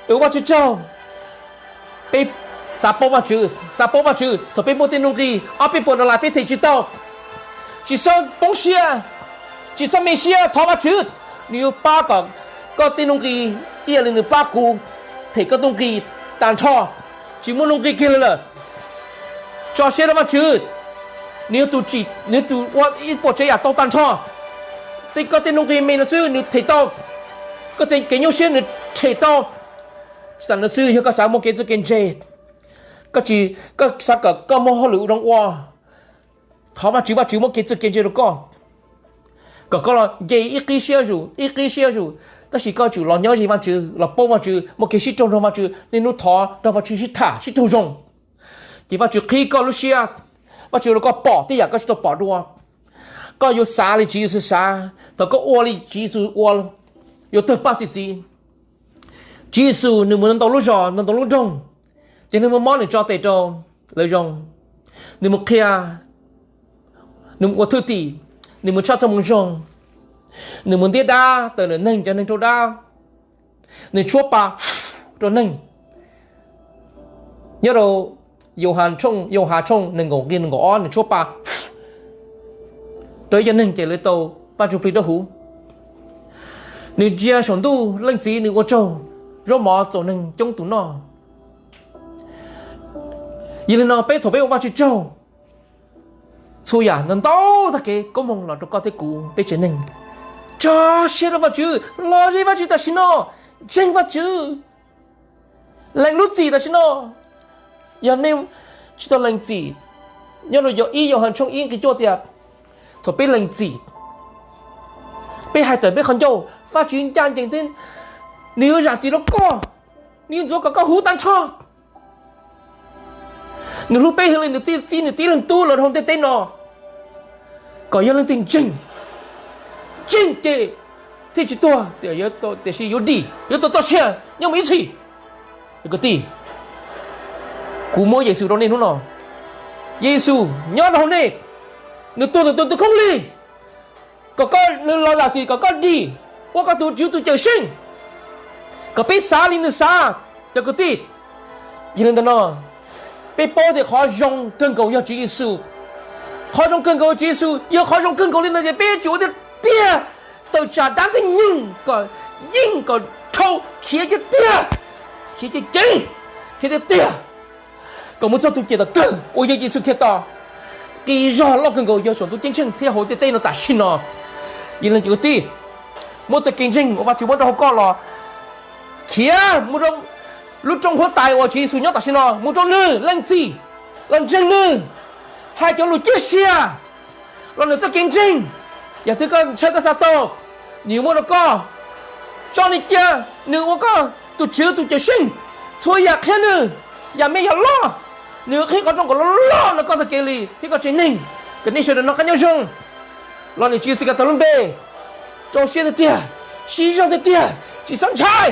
Ua Vajtswv tsaug. Peb xav paub Vajtswv, xav paub Vajtswv, thaum peb muaj tej nuj nqis ob peb puas dollar peb them tsis tau, tsis txhob poob siab, tsis txhob me siab, thov Vajtswv, nws yuav pab kom koj tej nuj nqis ib yam li nws pab kuv them koj nuj nqis tag nrho, tsis muaj nuj nqis kiag li lawm. Tso siab rau Vajtswv, nws yog tus tsim, nws yog tus ua ib puas tsav yam tau tag nrho. Tej koj tej nuj nqis me no xwb nws them tau, koj tej kev nyuaj siab nws them tau. Tsis tas no xwb, yog koj xav muaj kev txawj kev ntse, koj tsis, koj xav kom koj muaj hauj lwm zoo ua, thov Vajtswv, Vajtswv muab kev txawj kev ntse rau koj, kom koj los nce ib qib siab zus, ib qib siab zus, tab sis koj tsum los nyob ze Vajtswv, los paub Vajtswv, muaj kev sib raug nrog Vajtswv, niaj hnub thov nrog Vajtswv sib tham sib raug zoo. Ces Vajtswv qhib koj lub siab, Vajtswv ua rau koj pom tej yam koj tsis tau pom dua. Koj yuav xav li Tswv Yexus xav, thaum koj ua li Tswv Yexus ua, yuav tawg paj txi txiv. Tswv Yexus nws mus ntau lub zos ntau lub nroog, ces nws mus mob nws tso tes rau lawv zoo, nws mus qhia, nws mus ua thwj tim, nws mus tshaj txoj moo zoo, nws mus ntiab dab tawm ntawm neeg cov neeg raug dab, nws tshuab pa rau neeg. Nyob rau Yauhas tshooj, Yauhas tshooj nees nkaum nqe nees nkaum ob, nws tshuab pa rau ib co neeg ces lawv tau Vajtswv plig dawb huv. Nws ntsia saum ntuj, Leej Txiv nws ua tsaug, zaub mov txaus neeg coob tus noj. Yog li no peb thaum peb ua Vajtswv tsaug, txhua yam ntau ntau tag kev koob hmoov los rau koj thiab kuv peb tsev neeg. Tso siab rau Vajtswv, los ze Vajtswv tam sim no, ntseeg Vajtswv, lees lub txim tam sim no. Yog nej tsis tau lees txim, nyob rau ib Yauhas tshooj ib nqe cuaj tias, thaum peb lees txim, peb hais tawm peb qhov ncauj, Vajtswv ncaj ncees thiab nws yuav zam txim rau koj, nws yuav ntxuav kom koj huv tag nrho. Nws hlub peb heev li nws thiaj txib nws tib leeg tub los rau ntiaj teb no, kom yog leej twg ntseeg, ntseeg ces thiaj tsis tuag, tiam sis yuav dim, yuav tau txoj sia nyob mus ib txhis. Kwv tij, kuv muab Yexus rau nej hnub no. Yexus nyob rau hauv nej, nws tuag ntawm tus khoob lig, kom koj, nws los zam txim kom koj dim, ua koj tus Tswv tus Cawmseej, kom peb xav li nws xav. Cov kwv tij, yog li ntawd no, peb paub tias qhov zoo kawg nkaus yog Tswv Yexus. Qhov zoo kawg nkaus Tswv Yexus yog qhov zoo kawg nkaus li ntawd ces peb yuav tsum ua tiag tiag, tawm tsam dab ntxwg nyoog kom yeej kom dhau, khiav tiag tiag, khiav ceev ceev, khiav tiag tiag, kom mus txog tus cim tom kawg uas yog Yexus Khetos. Qi zog loj kawg nkaus yog saum ntuj ceeb tsheej thiab hauv ntiaj teb no tam sim no. Yog li ntawd kwv tij, muab txoj kev ntseeg uas Vajtswv muab rau hauv koj los khiav mus rau lub rooj huab tais uas Tswv Yexus nyob tam sim no, mus rau nws, lees txim, los ntseeg nws, hais cov lus ciaj sia, los ntawm txoj kev ntseeg. Yam twg koj ntshai koj xav tau, nws yuav muab rau koj. Tso nws cia, nws ua koj tus Tswv tus Cawmseej. Txhua yam qhia nws, yam me yam loj, nws yuav qhib qhov rooj kom loj loj no koj txoj kev li thiab koj tsev neeg. Kom nej sawv daws noj qab nyob zoo. Los ntawm Tswv Yexus Khetos lub npe, rau siab tiag tiag, siv zog tiag tiag, tsis txhob ntshai.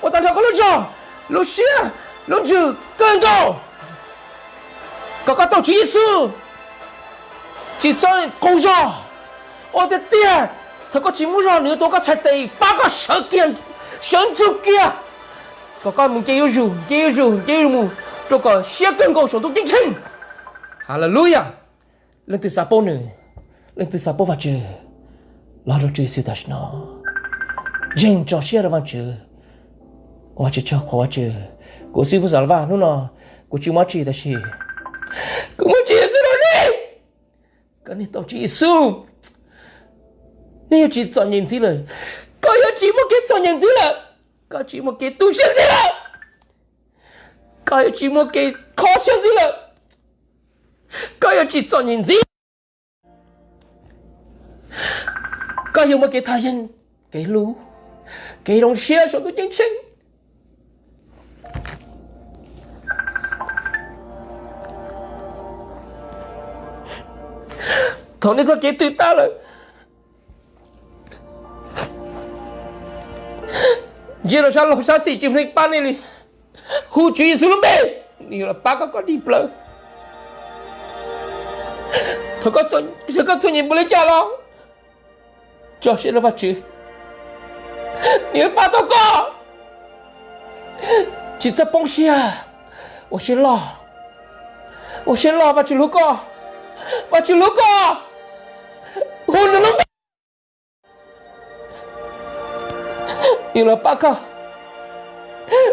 Ua tag nrho koj lub zog, lub siab, lub ntsws kawg nkaus, kom koj tau Tswv Yexus, tsis txhob qaug zog. Ua tiag tiag, thaum koj tsis muaj zog nws yuav tuav koj txhais tes pab koj sawv kiag, sawv ntsug kiag, kom koj mus nce zuj zus, nce zuj zus, nce zuj zus mus, rau kom siab kawg nkaus saum ntuj ceeb tsheej. Haleluyas. Leej twg xav paub nws, leej twg xav paub Vajtswv, los rau Tswv Yexus tam sim no. Ntseeg tso siab rau Vajtswv. Ua Vajtswv tsaug qhuas Vajtswv. Kuv xib fwb Xav Vaj hnub no, kuv tsis muaj tsi tab sis kuv muaj Tswv Yexus rau nej, kom nej tau Tswv Yexus, nej yuav tsis txom nyem ntxiv lawm. Koj yuav tsis muaj kev txom nyem ntxiv lawm. Koj tsis muaj kev tu siab ntxiv lawm. Koj yuav tsis muaj kev kho siab ntxiv lawm. Koj yuav tsis txom nyem ntxiv. Koj yuav muaj kev thaj yeeb, kev hlub, kev zoo siab saum ntuj ceeb tsheej. Thaum nej txoj kev twm tag lawm, ntsia rau sab laug sab xis tsis muaj neeg pab nej li. Hu Tswv Yexus lub npe, nws yuav los pab koj kom dim plaws. Txawm koj txom nyem npaum li cas los tso siab rau Vajtswv, nws yuav pab tau koj. Tsis txhob poob siab, ua siab loj, ua siab loj, Vajtswv hlub koj, Vajtswv hlub koj. Hu nws lub npe, nws los pab koj,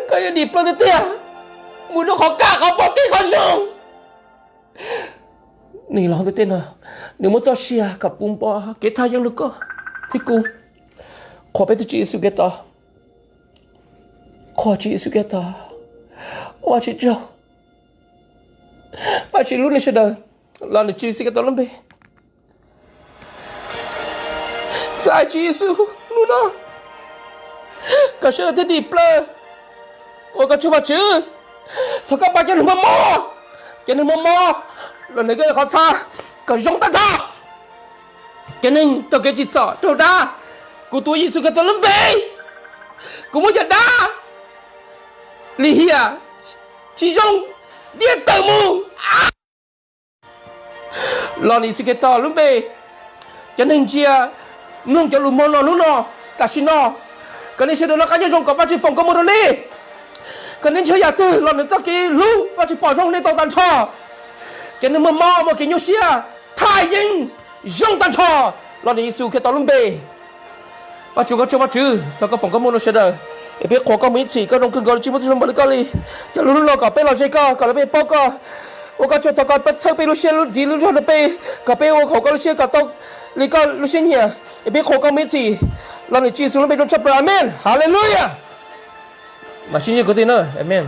koj yuav dim plaws tiag tiag, mus rau qhov kaj qhov pom kev qhov zoo. Nws los tiag tiag no, nws muab txoj sia kom puv npo kev thaj yeeb rau koj thiab kuv. Qhuas peb tus Tswv Yexus Khetos, qhuas Tswv Yexus Khetos, Vajtswv tsaug, Vajtswv hlub nej sawv daws, los ntawm Tswv Yexus Khetos lub npe. Txais Tswv Yexus hnub no kom sawv daws thiaj dim plaws ua koj tsaug Vajtswv. Thov koj pab cov neeg mos mos, cov neeg mos mos los ntawm koj qhov txha kom zoo tag nrho. Cov neeg raug kev tsim txom raug dab, kuv tuav Yexus Khetos lub npe, kuv muab cov dab lim hiam tsis zoo diaj tawm mus. Los ntawm Yexus Khetos lub npe, cov neeg ntsia mloog cov lus hmo no hnub no, tam sim no, kom nej sawv daws noj qab nyob zoo, kom Vajtswv foom koob hmoov rau nej. Kom nej ntseeg yam twg los ntawm txoj kev hlub Vajtswv pom zoo nej tau tag nrho. Cov neeg muaj mob muaj kev nyuaj siab, thaj yeeb zoo tag nrho los ntawm Yexus Khetos lub npe. Vajtswv, koj tsaug Vajtswv, thov koj foom koob hmoov rau sawv daws, es peb qhuas koj mus ib txhis, koj zoo kawg nkaus, tsis muaj tib zoo npaum li koj li. Cov lus hnub no kom peb los ze koj, kom peb paub koj. Ua koj tsaug, thov koj txhawb peb lub siab lub ntsws lub zog rau peb, kom peb ua haum koj lub siab kom tau li koj lub siab nyiam, es peb qhuas koj mus ib txhis los ntawm Tswv Yexus lub npe zoo tshaj plaws. Amees. Haleluya. Mam sib ntsib kwv tij na. Amees.